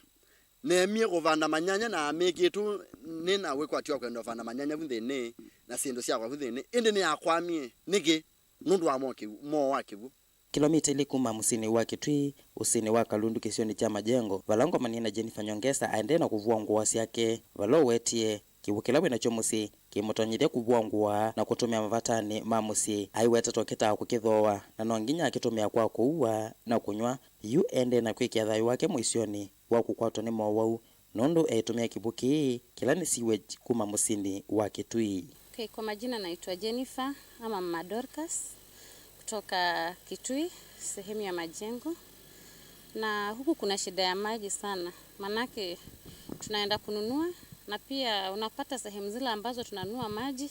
Neemie kũvanda manyanya na mĩkĩtu nĩ na wĩkwatyo wa kwenda kũvanda manyanya vu nthĩnĩ, na syĩndũ syakwa vu nthĩnĩ, ĩndĩ nĩyakwamie. Nĩkĩ? Nũndũ wa moo kĩw'ũ, moo wa kĩw'ũ. Kilomita ilĩ kuma mũsyĩnĩ wa Kitui, ũsĩnĩ wa Kalundu kĩsionĩ kya Majengo, vala ngomanie na Jennifer Nyongesa aendee na kũvua ngũa syake, vala ũwetie kĩw'ũ kĩla wĩ nakyo mũsyĩ kĩmũtonyethya kũvua ngũa na kũtũmĩa mavatanĩ ma mũsyĩ. Aiweta to kĩtaa kũkĩthooa, na no nginya akĩtũmĩa kwa kũua na kũnyw'a. Yu endee na kwĩkĩa thayũ wake mũisyonĩ wa kũkwatwa nĩ mowau, nũndũ eĩtũmĩa kĩw'ũ kĩĩ kĩla nĩ sewage kuma mũsyĩnĩ wa Kitui. Okay, kwa majina naitwa Jennifer ama Mama Dorcas kutoka Kitui, sehemu ya Majengo. Na huku kuna shida ya maji sana, manake tunaenda kununua, na pia unapata sehemu zile ambazo tunanunua maji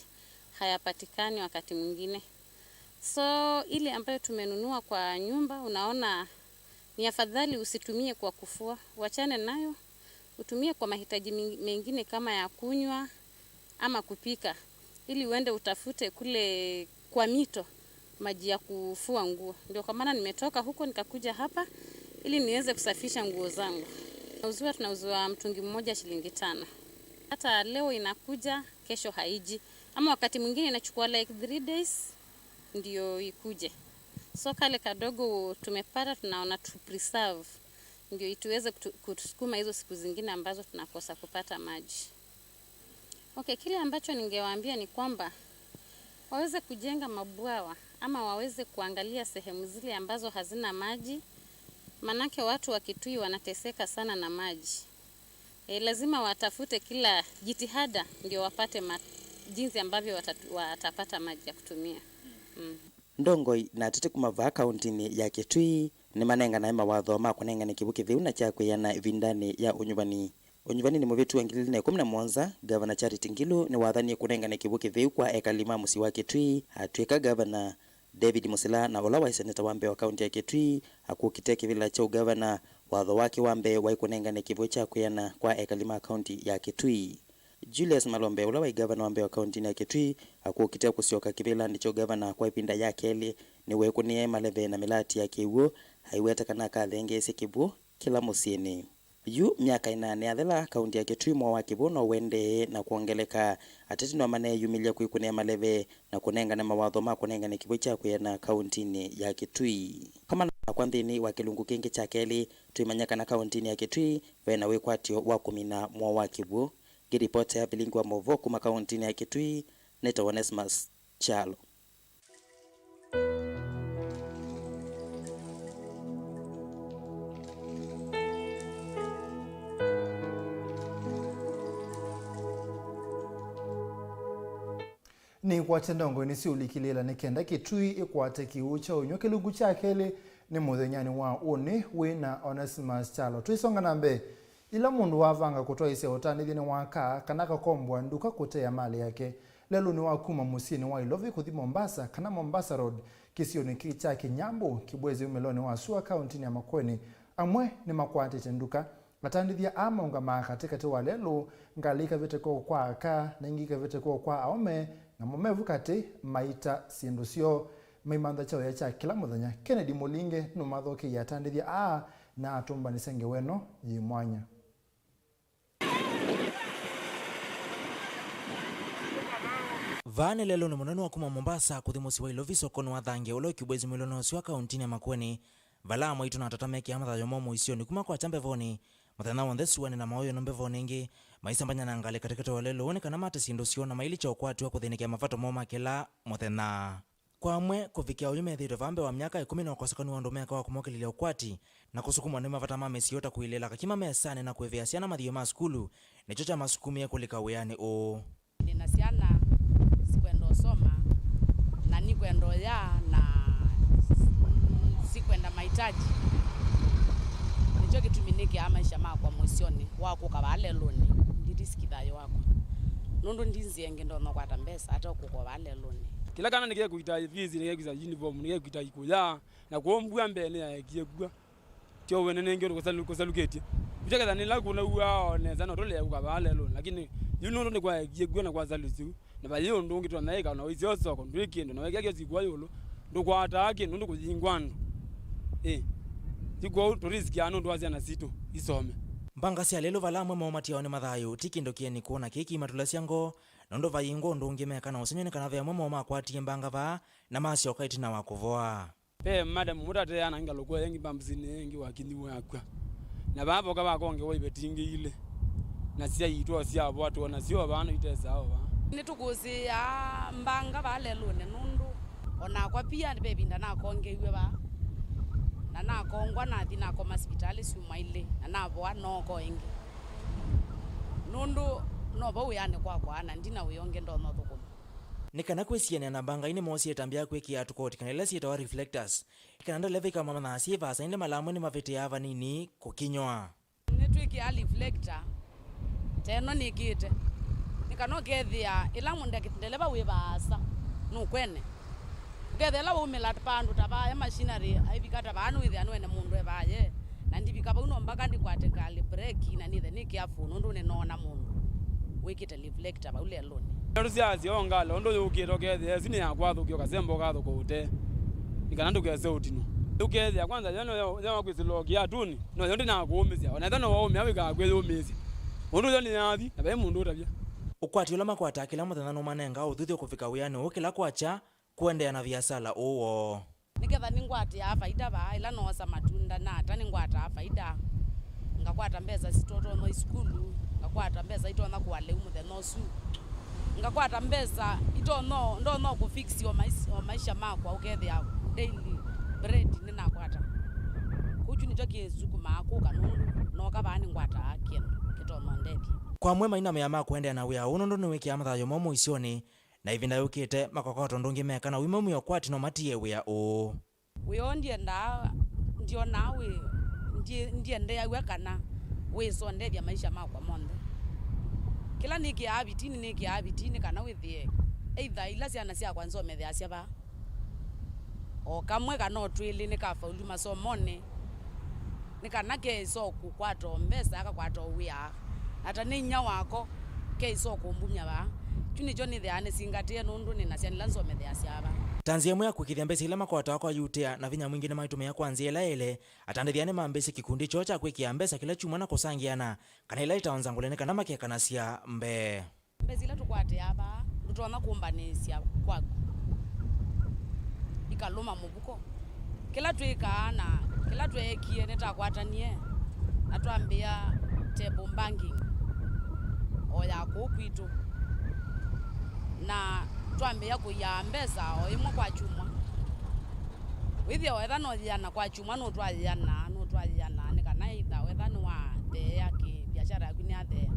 hayapatikani wakati mwingine. So, ile ambayo tumenunua kwa nyumba, unaona ni afadhali usitumie kwa kufua, uachane nayo, utumie kwa mahitaji ming-, mengine kama ya kunywa ama kupika, ili uende utafute kule kwa mito maji ya kufua nguo. Ndio kwa maana nimetoka huko nikakuja hapa ili niweze kusafisha nguo zangu. Tunauziwa, tunauziwa mtungi mmoja shilingi tano. Hata leo inakuja, kesho haiji. Ama wakati mwingine inachukua like three days ndio ikuje. So kale kadogo tumepata, tunaona tu preserve, ndio ituweze kutu-, kutusukuma hizo siku zingine ambazo tunakosa kupata maji. Okay, kile ambacho ningewaambia ni kwamba waweze kujenga mabwawa ama waweze kuangalia sehemu zile ambazo hazina maji, manake watu wa Kitui wanateseka sana na maji. E, lazima watafute kila jitihada ndio wapate ma-, jinsi ambavyo watatu-, watapata maji ya kutumia. Mm. Ndongoi na ateti kuma vaa kauntinĩ ya Kitui nĩmanenganae mawatho ma kũnengane kĩw'ũ kĩtheu na kya kwĩana ĩvindanĩ ya ũnyuvani. Ũnyuvani nĩ mũvĩtu wa ngili ilĩ na ĩkũmi na mũonza, Ngavana Charity Ngilu nĩwathanie kũnengane kĩw'ũ kĩtheu kwa ekali ma mũsyĩ wa Kitui atw'ĩka ngavana. David Musila na ũla waĩ seneta wa mbee wa kaunti ya Kitui akũkite kĩvĩla kya ũngavana. Watho wake wa mbee waĩ kũnengane kĩw'ũ kya kwĩana kwa ekali ma kaunti ya Kitui. Julius Malombe, ũla waĩ ngavana wa mbee wa kauntinĩ ya Kitui, akũkite kũsyoka kĩvĩlanĩ kya ũngavana kwa ĩvinda ya kelĩ, nĩweekũnĩe maleve na mĩlati ya kĩw'ũ, aiweta kana akathengeesye kĩw'ũ kĩla mũsyĩnĩ. Yu myaka ĩna nĩyathela, kaunti ya Kitui mowau wa kĩw'ũ no ũendee na kwongeleka. Ateti no maneeyumĩlya kwĩkũnĩa maleve na kũnengane mawatho ma kũnengane kĩw'ũ kya kwĩana kauntinĩ ya Kitui. Kamana nakwa nthĩnĩ wa kĩlungu kĩngĩ kya kelĩ, twĩmanya kana kauntinĩ ya Kitui ve na wĩkwatyo wa kũmina mowau wa kĩw'ũ. Ngĩripotera vilingi wa maũvoo kuma kauntinĩ ya Kitui, nĩtawa Onesmus Kyalo. Nĩkwatya ndongoi nĩsiũlikĩlĩĩla nĩ kenda Kitui ĩkwate kĩw'ũ kya ũnyw'a kĩlungu kya kelĩ nĩ mũthenyanĩ wa ũnĩ wĩ na Onesmus Kyalo. Twĩsonga na mbee, yĩla mũndũ wavanga kũtwaĩĩsya ũtanĩthya nĩwakaa kana akakomboa nduka kũtea malĩ yake lelũnĩ wa kuma mũsyĩnĩ wa Ilovi kũthi Mombasa kana Mombasa Road kĩsionĩ kĩ kya Kĩnyambũ, Kĩbwezi ũmĩlonĩ wa sua kauntinĩ ya Makueni, amwe nĩmakwatĩte nduka. Atandĩthya aa maũngamaa katĩkatĩ wa lelũ, ngalĩ ikavĩte kw'oko kwa aka na ingĩ ikavĩte kw'oko kwa aũme, namo me vu katĩ maita syĩndũ syoo, maimantha kyaũya kya kĩla mũthenya. Kennedy Mũlinge nũmathokĩie atandĩthya aa na atũmbanĩsya ngewa ĩno yĩ mwanya. Vaa nĩ lelũnĩ mũnene wa kuma Mombasa kũthi mũsyĩ wa Ilovi sokonĩ wa Thange, ũla wĩ Kibwezi mũilono ũsu wa kauntinĩ ya Makueni, vala amwe aitũ na atata mekĩaa mathayo moo mũisyonĩ kuma kwakya mbevonĩ, mũthenya w'onthe suanĩ na maũyũno mbevonĩ ĩngĩ, maisambanya na ngalĩ katĩkatĩ wa lelũ nĩ kana mate syĩndũ syoo na mailikya ũkwati wa kũthĩnĩkĩa mavato moo ma kĩla mũthenya. Kwa amwe, kũvikĩa oyu methĩĩtwe vaa mbee wa myaka ĩkũmi na ũkosekanu wa ũndũ meka wa kũmokĩlĩlya ũkwati na kũsukumwa nĩ mavata ma mĩsyĩ ta kũilĩĩla kakima mesanĩ na kũĩvĩa syana mathiio ma sukulu nĩkyo kyamasukumie kũlika wĩanĩ ũũ. Nĩ na syana sikwenda ũsoma na nikwenda ũya na sikwenda mahitaji. Nĩkyo kĩtumi nĩkĩaa maisha makwa mũisyonĩ wa kũka vaa lelũnĩ, ndiriski thayũ wakwa, nũndũ ndi nzĩa ĩngĩ ndonya kwata mbesa ate kũka vaa lelũnĩ. Kĩla kana nĩkekũita fees, nĩkekũita uniform, nĩkekũita ikũya, na kwoou mbua mbee nĩyaekie kw'a. Tyo wene nenge ũndũ kũsalu-, kũsalukĩtye. Vitaketha nĩla kũnauaa o nesa no tũlea kũka vaa lelũnĩ, lakini yu nũndũ nĩkwaekie kw'o na kwasalusya yu, na vayĩ ũndũ ũngĩ tũnaĩka, na wĩsĩ o soko ndwĩ kĩndũ, na wekĩa kĩo sikua ĩũlũ, ndũkwataa kĩndũ nũndũ kũyingwa andũ. Ĩ, ti kwoou tũrisikia nũndũ wa syana sitũ isome. Mbanga sya lelũ vala amwe moo matiawa nĩ mathayũ ti kĩndũ kĩeni kwona kĩkĩmatũlasya ngoo, nũndũ vayingwa ũndũ ũngĩ meka na ũsengy'o nĩ kana ve amwe moo makwatie mbanga vaa na masyoka ĩtina wa kũvoa. Ve madam mũtateana ngalũko ĩngĩ mbambusinĩ ĩngĩ wakinyiwe akw'a. Na vaa voka vakongewa iveti ingĩ ilĩ. Na syaitwa syavoa twona syo vaa no itesaa o vaa. Nĩtũkũsĩĩa mbanga vaa lelũnĩ nũndũ o nakwa pia ve ĩvinda nakongeiwe vaa. Na nakongwa nathi nakoma sivitalĩ syumwa ilĩ na navoa nooko ĩngĩ. Nũndũ no vau wĩanĩ kwakwa na ndina wĩa ũngĩ ndonya ũthũkũma. Nĩ kana kwĩsianĩa na mbanga ii nĩmoosie ĩtambya ya kwĩkĩa tũkoti kana ila syĩtawa reflectors, ĩ kana ndeleva ikamamanya syĩ vaasa, ĩndĩ mala amwe nĩmavĩtĩaa vanini kũkinywa. Nĩtwĩkĩaa reflector ta ĩno nĩkĩte, nĩ kana ũkethĩa ĩla mũndeke-, ndeleva wĩ vaasa nũkwene. Ũkethĩa ĩla waumĩla vandũ ta vaa machinery aivika ta vaa, nĩwĩthĩa nĩwene mũndũ e vaa ye, na ndivika vau no mbaka ndikwate ngalĩ breki na nĩthe nĩ careful nũndũ nĩnoona mũndũ wĩkĩte reflector vau lelũnĩ. Ndeto sya asya o ngalĩ ũndũ yũkĩte ũkethĩa ĩsu nĩ ya kwathũkĩa ũkasemba ũkathũkũũte nĩ kana ndũkese ũtinwa. Ũkethĩa kwanza yo no yo kwĩsĩlwa kĩatũnĩ, no yo ndĩnakũũmĩsya, o na ethwa no waũmĩa wĩkaa kwĩyũmĩĩsya. Ũndũ yo nĩyathi, na vai mũndũ ũtavya. Ũkwati ũla makwataa kĩla mũthenya nũmanengaa ũthuthyo kũvika wĩanĩ ũũ kĩla kwakya kũendeea na viasala ũũ woo. Nĩketha nĩngwatĩaa faida vaa, ĩla noosa matunda na ata nĩngwataa faida, ngakwata mbesa sitotonya isukulu, ngakwata mbesa itonya kũa lĩu mũthenya ũsu, ngakwata mbesa itonya, ndonya kũfix o mais-, o maisha makwa, ũkethĩa daily bread nĩnakwata. Kũu kyu nĩkyo kĩsukumaa kũka nũndũ nooka vaa nĩngwataa kĩndũ kĩtonya ũndethya. Kwa amwe mainamĩaa ma kũendeea na wĩa ũũ nũndũ nĩwĩkĩaa mathayũ moo mũisyonĩ, na ĩvinda yũkĩte makoka ũndũ ũngĩ meka na wima mwĩo kwati no matie wĩa ũũ. Wĩa ũũ ndiendaa, ndionaa wĩ, ndie-, ndiendeew'a kana wĩsondethya maisha makwa monthe. Kĩla nĩkĩaa vitini, nĩkĩaa vitini kana wĩthĩe either ila syana syakwa nsometheasya vaa, o kamwe kana o twĩlĩ nĩkafaulu masomonĩ, nĩ kana keĩsa o kũkwata o mbesa, akakwata o wĩa, na ta nĩ inyia wako, keĩsa o kũmbumya vaa. Kyu nĩkyo nĩthĩaa nĩsingatĩe nũndũ nĩ na syana ila nsometheasya vaa. Ta nzĩa ĩmwe ya kũĩkĩĩthya mbesa ila makwataa kwa Yutea na vinya mwingĩ nĩmaitũmĩa kwa nzĩa ĩla yaĩle, atandĩthya nĩmambĩĩsye kĩkundi kyoo kya kwĩkĩa mbesa kĩla kyumwa na kũsangĩana, kana ĩla ĩtawa nzangũle nĩ kana makekanasya mbee. Mbesa ila tũkwatĩaa vaa ndũtonya kũmbanĩĩsya kwaku ikalũma mũvuko. Kĩla twĩkaa na kĩla tweekie, nĩtakwatanie na twambĩĩa table banking o ya kũu kwitũ, na twambĩĩa kũiaa mbesa o ĩmwe kwa kyumwa. Wĩthĩa wetha no yĩana kwa kyumwa, nũtwayĩanaa, nũtwayĩanaa, nĩ kana either wetha nĩwatheea kĩ, biashara yaku nĩyatheea,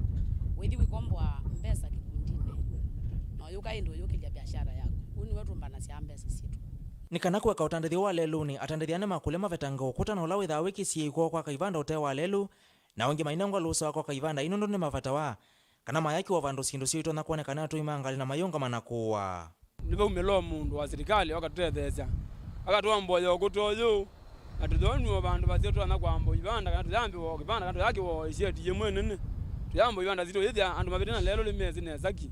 wĩthi wĩkomboa mbesa kĩkundinĩ, na ũyũka ĩndĩ ũyũkĩlya biashara yaku. Ũu nĩw'o tũmbanasya mbesa sitũ. Nĩ kana kũeka ũtandĩthyo wa lelũnĩ, atandĩthya nĩmakũlya mavetange ũkũta na ũla wĩthaa wĩ kĩsiĩĩi kwoo kwaka ivanda ũtee wa lelũ, na angĩ mainengwa lũũsa wa kwaka ivanda ii nũndũ nĩmavatawa, kana mayakĩwa vandũ syĩndũ syoo itonya kwonekana atũi ma ngalĩ na mayĩũngama na kũũa. Nĩvaumĩla o mũndũ wa silikalĩ oka tũtetheesya, akatwomboya ũkũta ũyũ, na tũthonw'a o vandũ vaseo tũtonya kwamba ivanda, kana tũyambĩwa o kĩvanda, kana tũyakĩwa o ĩsyeti yĩmwe nene, tũyamba ivanda sitũ, yĩthĩa andũ mavĩte na lelũ nĩmesĩ nesa ki.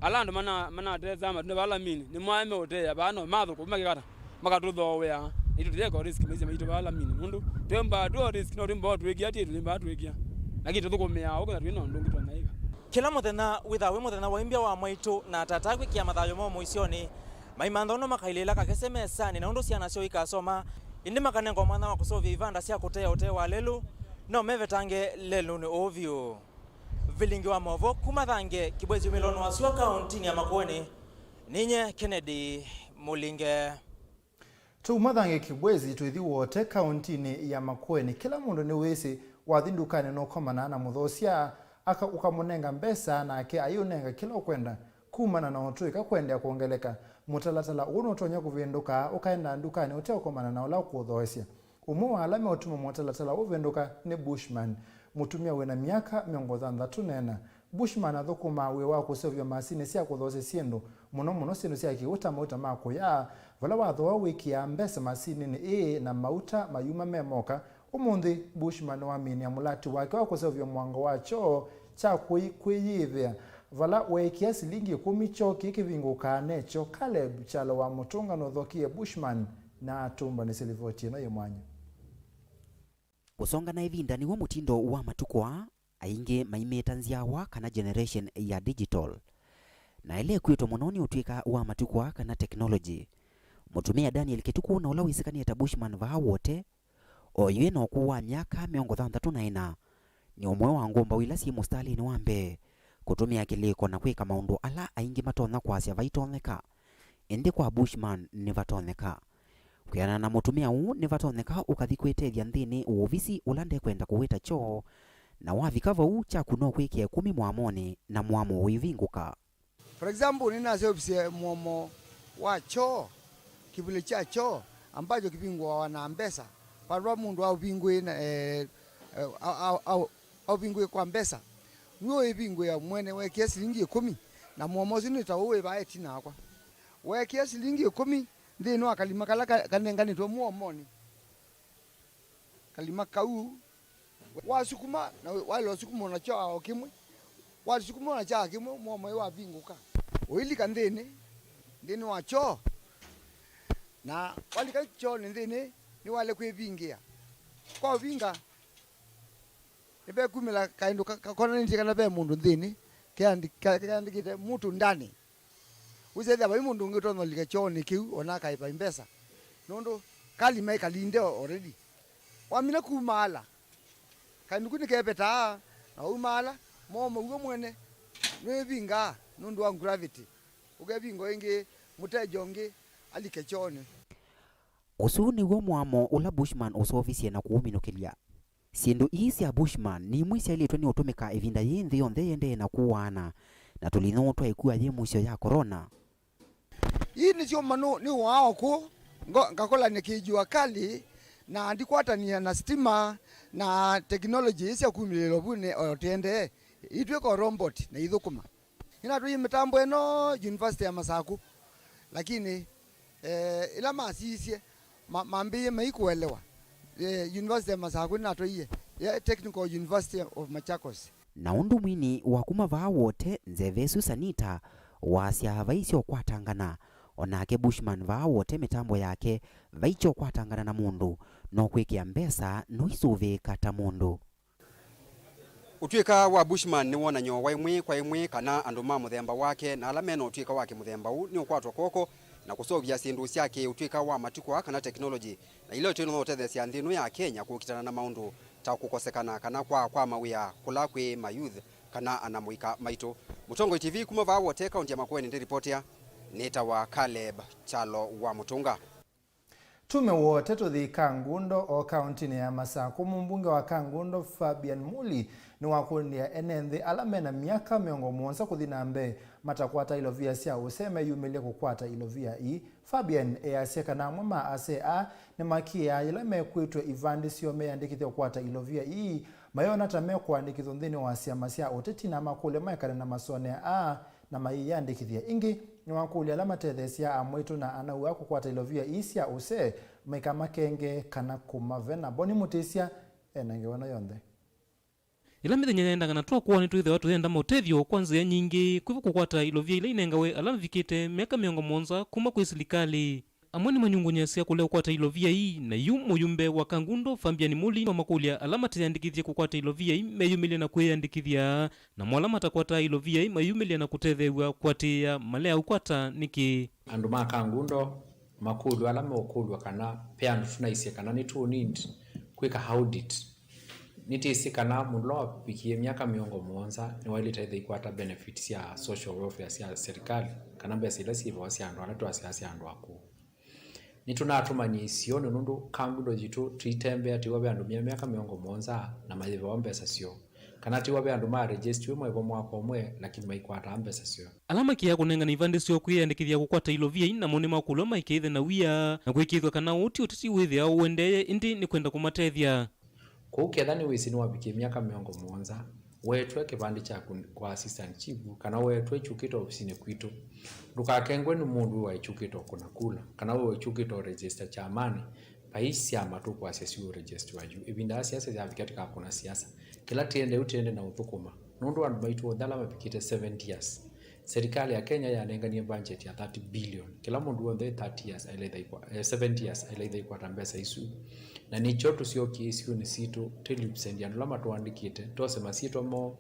Ala andũ mana-, manatesaa matunda vala mini, nĩmwaeme ũteea vaa no mathũkũma kĩkata. Makatũthooea, naitũ tũyeka risk maisha maitũ vala mini, nũndũ twĩmbaa tũ risk, no twĩmbaa twĩkĩa, ti tũyĩmbaa twĩkĩa. Lakini tũthũkũmĩaa ũkũ na twĩ na ũndũ ũngĩ twanyaĩka. Kĩla mũthenya wĩthaa wĩ mũthenya wa imbya wa mwaitũ na tata kwĩkĩa mathayũ moo mũisyonĩ. Maimantha ũndũ makailĩĩla kakese mesanĩ na ũndũ syana syoo ikasoma, ĩndĩ makanengwa mwanya wa kũseũvya ivanda sya kũtea ũtee wa lelũ, no mevetange lelũnĩ ũũ vyũ. Vilingi wa maũvoo kuma Thange Kĩbwezi umĩlonĩ wa sua kaũntinĩ ya Makueni, ninye Kennedy Mũlinge. Tũuma Thange Kĩbwezi tũithi Wote kaũntinĩ ya Makueni. Kĩla mũndũ nĩwĩsĩ, wathi ndukanĩ nũkomana na mũthoosya, aka ũkamũnenga mbesa, nake ayĩũnenga kĩla ũkwenda. Kumana na ũtũĩka kũendeea kwongeleka, mũtalatala ũũ nũtonya kũvĩndũka ũkaenda ndukanĩ ũteũkomana na ũla ũkũũthoosya. Ũmwe wa ala meũtuma mũtalatala ũvĩndũka nĩ Bushman, mũtumĩa wĩ na myaka mĩongo thanthatũ na ĩna. Bushman athũkũmaa wĩa wa kũseũvya masinĩ sya kũthoosya syĩndũ, mũno mũno syĩndũ sya kĩw'ũ ta mauta ma kũya, vala wathooa wĩkĩaa mbesa masininĩ ĩĩ na mauta mayuma me moka, Ũmũnthĩ, Bushman nĩwaminia mũlati wake wa kũseũvya mũango wa kyoo kya kwĩ-, kwĩyĩĩvĩa, vala weekĩa silingi ĩkũmi kyoo kĩĩ kĩvingũkaa nekyo. Caleb Kyalo wa Mũtũnga nũthokie Bushman na atũmbanĩsye livoti ĩno yĩ mwanya. Kũsonga na ĩvinda nĩw'o mũtindo wa matukũ aa, aingĩ maimĩta nzyawa kana generation ya digital. Na ĩla ĩkwĩtwe mũno nĩ ũtw'ĩka wa matukũ aa kana technology. Mũtumĩa Daniel Kĩtukũ na ũla wĩsĩkanĩe ta Bushman vaa Wote, o yu ena ũkũũ wa myaka mĩongo thanthatũ na ĩna, nĩ ũmwe wa ngũmbaũ ila syĩ mũsitalĩnĩ wa mbee kũtũmĩa kĩlĩko na kwĩka maũndũ ala aingĩ matonya kwasya vaitonyeka. Ĩndĩ kwa Bushman nĩvatonyeka. Kwĩanana na mũtumĩa ũũ, nĩvatonyeka ũkathi kwĩtethya nthĩnĩ wa ovisi ũla ndekwenda kũwĩta kyoo, na wavika vau, kyaku no kwĩkĩa ĩkũmi mũamonĩ na mũamo ũivingũka. For example, nĩnaseũvisye mũomo wa kyoo, kĩvulĩ kya kyoo ambacho kĩvingũawa na mbesa, vandũ va mũndũ aũvingũĩ na, eh, eh, au- au- au- aũvingũĩ kwa mbesa. Nue ũĩvingũĩa mwene, weekĩa silingi ĩkũmi, na mũomo ũsu nĩ ta ũũ wĩ vaa ĩtina wakwa. Weekĩa silingi ĩkũmi nthĩnĩ wa kalima kala ka- kanenganĩtwe mũomonĩ. Kalima kau wasukuma, na waĩle ũsukuma na kyaa o kĩmwe. Wasukuma na kyaa kĩmwe, mũomo wavingũka, ũilika nthĩnĩ, nthĩnĩ wa kyoo. Na walika kyoonĩ nthĩnĩ, nĩwaĩle kwĩvingĩa. Kwa ũvinga, nĩvekumĩla kaĩndũ ka- kakonanĩtye kana ve mũndũ nthĩnĩ, keandi- ka- keandĩkĩte "Mtu ndani." Wĩsethĩa vai mũndũ ũngĩ ũtonya ũlika kyoonĩ kĩu, ona akaĩva mbesa, nũndũ kalima ĩkalinde already. Wamina kumaala, kaĩndũ kau nĩkevetaa na waumaala, mũomo w'o mwene nĩwĩvingaa nũndũ wa gravity. Ũkevingwa ĩngĩ, mũteja ũngĩ alike kyoonĩ. Ũsu nĩw'o mũamo ũla Bushman ũseũvisye na kũũminũkĩlya. Syĩndũ ii sya Bushman nĩ imwe syaĩlĩtwe nĩ ũtũmĩka ĩvinda yĩĩ nthĩ yonthe ĩendee na kũaana na tũlinyũ twa ĩkua yĩ mũisyo ya corona. Ii nĩsyo manũ nĩ ũaa o kũũ, ngo- ngakũlany'a kĩjua kali, na ndikwatanĩa na sitima na teknolojĩ ii sya kumĩlĩlwa vu nĩ o tĩendee, itw'ĩka o robot na ithũkũma. Nĩnatwaie mĩtambo ĩno University ya Masaku, lakini, eh, ĩla masisye, ma- mambĩĩe maikũelewa. Eh, University ya Masaku nĩnatwaie, eh, Technical University of Machakos. Na ũndũ mwini wa kuma vaa Wote, Nzeve Susanita, wasya vai syokwatangana, o nake Bushman vaa Wote mĩtambo yake vai kyokwatangana na mũndũ, no kwĩkĩa mbesa no isũvĩĩka ta mũndũ. Ũtw'ĩka wa Bushman nĩ wonany'o wa ĩmwe kwa ĩmwe kana andũ ma mũthemba wake na ala me na ũtw'ĩka wa kĩmũthemba ũũ nĩ ũkwatwa kw'oko na kũseũvya syĩndũ sya kĩ-ũtw'ĩka wa matukũ aa kana teknolojĩ, na ila itonya ũtetheesya nthĩ ĩno ya Kenya kũkitana na maũndũ ta kũkosekana kana kwaa kwa mawĩa kũla kwĩ ma youth kana ana mũika maitũ. Mũtongoi T V kuma vaa Wote, kaunti ya Makueni, ndĩlipotea. Nĩtawa Caleb Kyalo wa Mũtũnga. Tume Wote tũthi Kangundo o kauntinĩ ya Masakũ. Mũmbunge wa Kangundo Fabian Muli nĩwakũlya ene nthĩ ala mena myaka mĩongo mũonza kũthi na mbee matakwata ilovia sya ũsee meyumĩlye kũkwata ilovia ii. Fabian easya kana amwe ma asee aa nĩmakiaa yĩla mekwĩtw'a ivandĩ syoo meyandĩkĩthya kũkwata ilovia ii, mayona ta mekũandĩkĩthw'a nthĩnĩ wa syama sya ũteti na amakũlya maekane na masonea aa na mayĩyandĩkĩthya. Ĩngĩ, nĩwakũlya ala matetheesyaa amwaitũ na anau aa kũkwata ilovia ii sya ũsee maikamakenge kana kũmavena. Boni Mũtĩsya e na ngewa ĩno yonthe. Ĩla mĩthenya yaendaa na twakw'o nĩtwĩthĩawa tũyenda maũtethyo kwa nzĩa nyingĩ, kwĩvo kũkwata ilovia ila inengawe ala mavikĩte myaka mĩongo mũonza kuma kwĩ silikalĩ. Amwe nĩmanyungũnyĩasya kũlea kũkwata ilovia ii, na yu mũyumbe wa Kangundo Fabian Muli nĩwamakũlya ala mateyandĩkĩthye kũkwata ilovia ii meyumĩlye na kwĩyandĩkĩthya, namo ala matakwataa ilovia ii mayumĩlye na kũtetheew'a kũatĩĩa malea ũkwata nĩkĩ. Andũ ma Kangundo makũlw'a ala meũkũlw'a kana ve andũ tũnaisye kana nĩtũ need kwĩka audit. Nĩtĩsĩ kana mũndũ ũla wavikie myaka mĩongo mũonza nĩwaĩlĩte ĩthe ikwata benefits sya social welfare sya serikali kana mbesa ila syĩvawa sya andũ ala twasyaa sya andũ akũũ. Nĩtũnatũmanyie isionĩ nũndũ Kangundo yitũ tũitembea twĩw'a ve andũ me myaka mĩongo mũonza na mayĩvawa mbesa syoo, kana twĩw'a ve andũ ma registiwe maivo mwaka ũmwe lakini maikwataa mbesa syoo. Ala makiaa kũnengane ivandĩ syoo kwĩyandĩkĩthya kũkwata ilovia ii namo nĩmakũlw'a maikethwe na wia na kwĩkĩĩthw'a kana ũũ ti ũteti wĩthĩawa ũendee ĩndĩ nĩ kwenda kũmatethya. Kwoou ketha nĩwĩsĩ nĩwavikie myaka mĩongo mũonza, weetw'e kĩvandĩ kyaku kwa assistant chief, kana weetw'e kyũkĩte ovisinĩ kwitũ, ndũkakengwe nĩ mũndũ wĩ waĩkyũkĩte o kũna kula, kana wĩ waĩkyũkĩte o register kyamanĩ, Vai syama tũkwasya siũregistiwa yu. Ĩvinda ya siasa yavika tũkakũna siasa. Kĩla tĩende yu tĩende na ũthũkũma. Nũndũ andũ maitũ onthe ala mavikĩte seventy years, serikali ya Kenya yanenganie budget ya thirty billion. Kĩla mũndũ w'onthe wĩ thirty years aĩle ĩtha ĩkwa-, eh, seventy years aĩle ĩtha ĩkwata mbesa isu. Na nĩkyo tũsyokie isionĩ sitũ, tũlipsendie andũ ala matũandĩkĩte, twose masyĩtwa moo,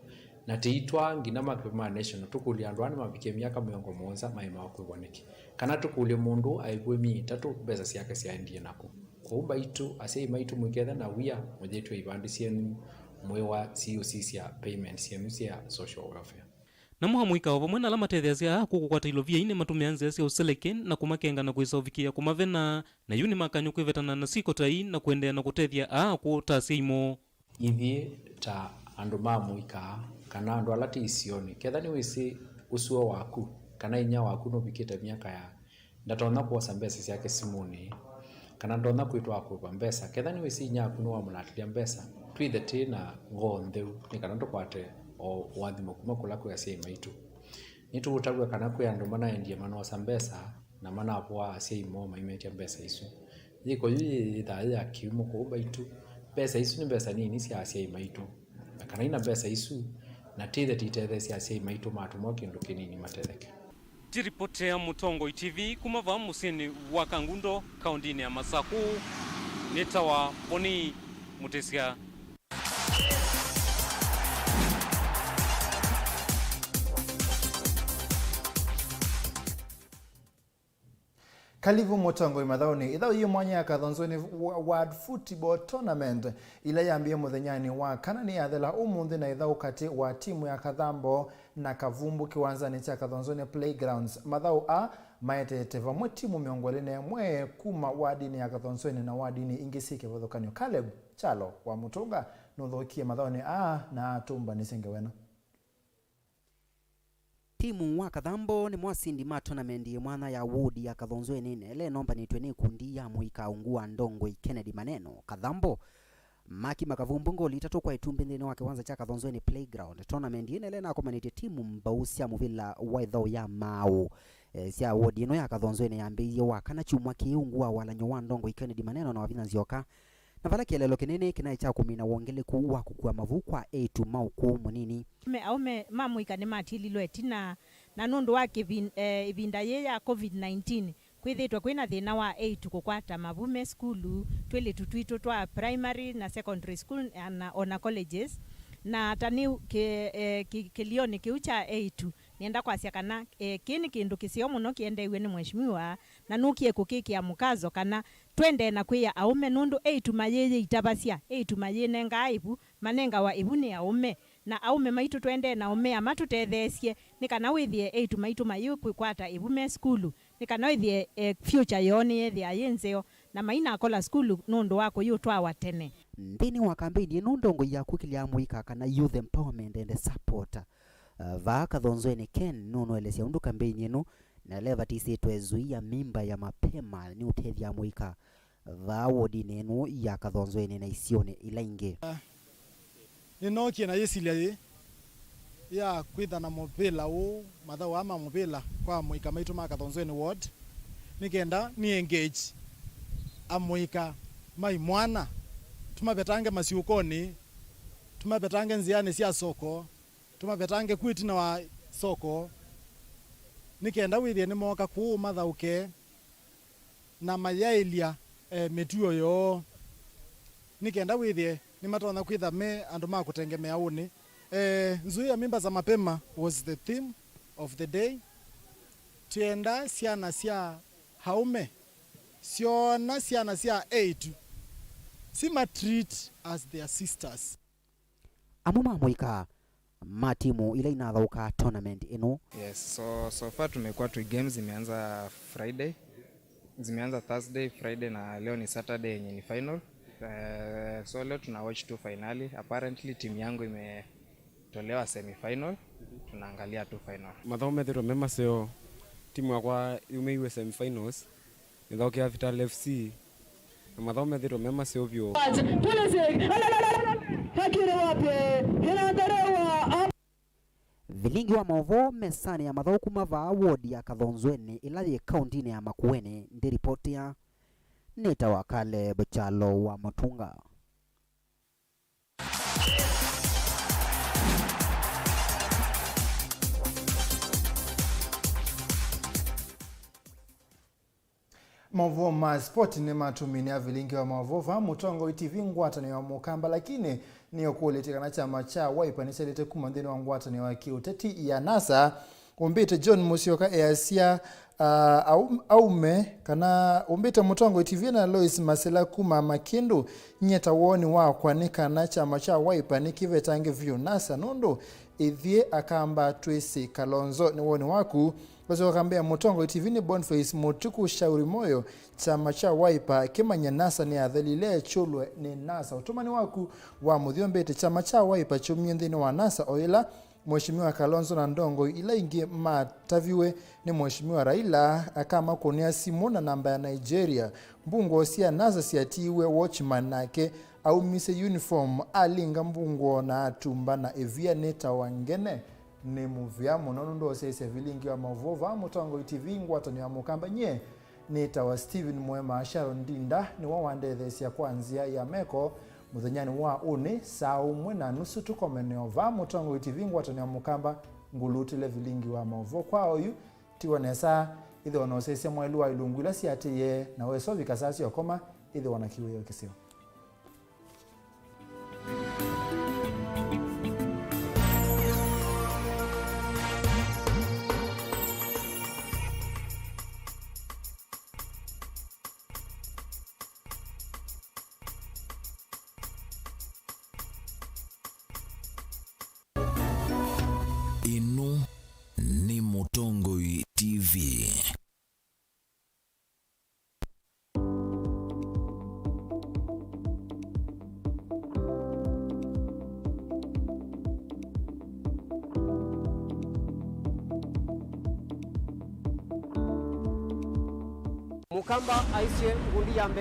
na tĩitwaa nginya mapepa ma national, tũkũlye andũ aa nĩmavikie myaka mĩongo mũonza maĩmawa kwĩw'a nĩkĩ? Kana tũkũlye mũndũ ũũ aĩvw'e myei ĩtatũ, mbesa syake syaendie nakũ? Kwoou mbaitũ, asyai maitũ, mũikethe na wia mũyĩtw'e ivandĩ syenyu mwĩwa siũsisya payment syenyu sya social welfare. Namo amũika o vamwe na ala matetheasya akũũ kũkwata ilovia ii nĩmatũmĩaa nzĩa sya ũseleke na kũmakenga na kwĩsa ũvikĩĩa kũmavena, na yu nĩmakany'o kwĩvetana na syĩko ta ii na kũendeea na kũtethya aa akũũ ta asyai moo. Ithyĩ ta andũ ma mũika kana andũ ala twĩ isionĩ, ketha nĩwĩsĩ ũsũo waku kana inyia waku nũvikĩte myaka ya ndatonya kwosa mbesa syake simũnĩ, kana ndonya kwĩtwa akũĩva mbesa, ketha nĩwĩsĩ inyia waku nĩwamũlatĩlya mbesa, twĩthe twĩ na ngoo ntheu nĩ kana tũkwate o ũathimo kuma kũla kwĩ asyai maitũ. Nĩtũũtavw'a kana kwĩ andũ manaendie manoosa mbesa na manavoa asyai moo maimetya mbesa isu. Yĩko yu yĩyĩthaa yĩ ya kĩumo kũu mbaitũ. Mbesa isu nĩ mbesa nini sya asyai maitũ, na kana ina mbesa isu na tĩthe titetheesya asyai maitũ matũmwa kĩndũ kĩnini matetheke. Ndiripotea Mũtongoi T V kuma vaa mũsyĩnĩ wa Kangundo, kaũndĩnĩ ya Masakũ, nĩtawa Boni Mũtĩsya. Kalivu Mũtongoi mathaũnĩ. Ĩthaũ yĩ mwanya ya Kathonzweni Wa-, World Football Tournament, ĩla yambĩĩe mũthenyanĩ wa kana, nĩyathela ũmũnthĩ na ĩthaũ katĩ wa timu ya Kathambo na Kavumbu kĩwanzanĩ kya Kathonzweni Playgrounds. Mathaũ aa maetete vamwe timu mĩongo ĩlĩ na ĩmwe kuma wadinĩ ya Kathonzweni na wadinĩ ingĩ syĩ kĩvathũkany'o. Caleb Kyalo wa Mũtũnga nũthookie mathaũnĩ aa na atũmbanĩsya ngewa ĩno. Timu wa Kathambo nĩmo asindi ma tournament yĩ mwanya ya ward ya Kathonzweni, na ĩla ĩnombanĩtw'e nĩ ikundi ya mũika ungu wa ndongoi Kennedy Maneno. Kathambo makima Kavumbu ngoli itatũ kwa itumbĩ nthĩnĩ wa kĩwanza kya Kathonzweni Playground. Tournament ĩno ĩla ĩnakomanĩtye timu mbau sya mũvĩla wa ĩthaũ ya Maũ, eh, sya ward ĩno ya Kathonzweni yambĩĩie wa kana kyumwa kĩĩ ungu wa walany'o wa ndongoi Kennedy Maneno na Wavinya Nzyoka. Na vala kĩeleelo kĩnene kĩnaĩ kya kũmina wongeleku wa kũkua mavu kwa eĩtu ma ũkũũ mũnini. Me aũme ma mũika nĩmatililwe ĩtina, na nũndũ wa kĩvin-, eh, ĩvinda yĩĩ ya covid nineteen, kwĩthĩĩtwe kwĩna thĩna wa eĩtu kũkwata mavu me sukulu, twĩlĩtu twitũ twa primary na secondary school, na ona colleges, na ta nĩ kĩ-, eh, kĩ-, kĩlionĩ kĩu kya eĩtu, nĩenda kwasya kana, eh, kĩĩ nĩ kĩndũ kĩseo mũno kĩendeew'e nĩ Mheshimiwa, na nũkie kũkĩkĩa mũkazo kana tũendee na kwĩa aũme, nũndũ eĩtu mayĩyĩitavasya, eĩtu mayĩnengaa ĩvu, manengawa ĩvu nĩ aũme, na aũme maitũ tũendee na ũmea matũtetheesye, nĩ kana wĩthĩe eĩtu maitũ mayĩkwĩkwata ĩvu me sukulu, nĩ kana wĩthĩe, eh, future yoo nĩyĩthĩaa yĩ nzeo, na mainakola sukulu nũndũ wa kũyĩũtwawa tene. Nthĩnĩ wa kambeini ĩno, ndongoi ya kũkĩlya amũika kana youth empowerment and support, uh, vaa Kathonzweni Ken nũnũelesya ũndũ kambeini ĩno na ĩla ĩvatisĩtwe Zuia Mimba ya Mapema nĩũtethya amũika vaa wodinĩ ĩno ya Kathonzweni na isionĩ ila ingĩ. Nĩnookie na yĩsilya yĩĩ ya kwĩtha na mũvĩla ũũ, mathaũ aa ma mũvĩla kwa amũika maitũ ma Kathonzweni ward, nĩ kenda nĩ engage amũika ma imwana, tũmavetange masyũkonĩ, tũmavetange nzĩanĩ sya soko, tũmavetange ku ĩtina wa soko, nĩ kenda wĩthĩe nĩmooka kũũ mathaũke na mayaĩlya, eh, mĩtuo yoo, nĩ kenda wĩthĩe nĩmatonya kwĩtha me andũ ma kũtengemea ũnĩ. Eh, Zuia Mimba za Mapema was the theme of the day. Twĩenda syana sya aũme syoona syana sya eĩtu, sima treat as their sisters. Amwe ma amũika ma timu ila inathaũka tournament ĩno. Yes, so, so far tumekuwa twi games zimeanza Friday, zimeanza Thursday, Friday na leo ni Saturday yenye ni final. Eh, so leo tuna watch tu finali. Apparently timu yangu imetolewa semi final. Tunaangalia tu final. Mathaũ methĩtwe me maseo, timu yakwa yumĩiwe semi finals. Nĩthaũkĩa Vital F C, na mathaũ methĩtwe me maseo vyũ. Pulisic, akĩrĩ wapi? Ĩnangarewa. Vilingi wa maũvoo mesanĩ ya mathaũ kuma vaa wodi ya Kathonzweni ĩla yĩ kaũndinĩ ya Makueni ndĩripotea. Nĩtawa Caleb Kyalo wa Mũtunga. Maũvoo ma sport nĩ matũmĩnĩa vilingi wa maũvoo vaa Mũtongoi T V ngwatanĩo ya Mũkamba, lakini nĩũkũlĩtye kana kyama kya Wiper nĩkyelĩte kuma nthĩnĩ wa ngwatanĩo ya kĩũteti ya NASA. Ũmbĩte John Mũsyoka easya, ah, aum-, aume kana ũmbĩte Mũtongoi T V na Lois Masila kuma Makĩndũ. Nyie ta woni wakwa nĩ kana kyama kya Wiper nĩkĩvetange vyũ NASA nũndũ ithyĩ Akamba twĩsĩ Kalonzo. Nĩ woni waku. Ũsyoka mbee Mũtongoi T V nĩ Boniface Mũtuku Shauri Moyo. Kyama kya Wiper kĩmanye NASA nĩyathelile kyũlwe nĩ NASA. Ũtũmani waku wa mũthya ũmbĩte kyama kya Wiper kyumie nthĩnĩ wa NASA o ĩla Mheshimiwa Kalonzo na ndongoi ila ingĩ mataviwe nĩ Mheshimiwa Raila akamakũnĩa simũ na namba ya Nigeria. Mbungũo sya NASA syatiiwe watchman nake aumisye uniform, alinga mbungũo na atumba na ĩvia nĩ ta wa ngene. Nĩ mũvea mũno nũndũ ũsyaĩĩsya vilingi wa maũvoo vaa Mũtongoi T V ngwatanĩo ya Mũkamba. Nyie nĩtawa Stephen Mwema. Sharon Ndinda nĩwe wandetheesya kwa nzĩa ya meko mũthenyanĩ wa ũnĩ saa ũmwe na nusu. Tũkomane o vaa Mũtongoi T V ngwatanĩo ya Mũkamba ngũlutĩle vilingi wa maũvoo. Kwa oyu, tiwa nesa, ĩthĩwa na ũsyaĩĩsya mwaĩlu wa ilungu ila siatĩĩe, na wesa ũvika saa sya ũkoma, ĩthĩwa na kĩwĩoo kĩseo. Ĩno nĩ Mũtongoi T V. Mũkamba aisye ngundi ya mbee.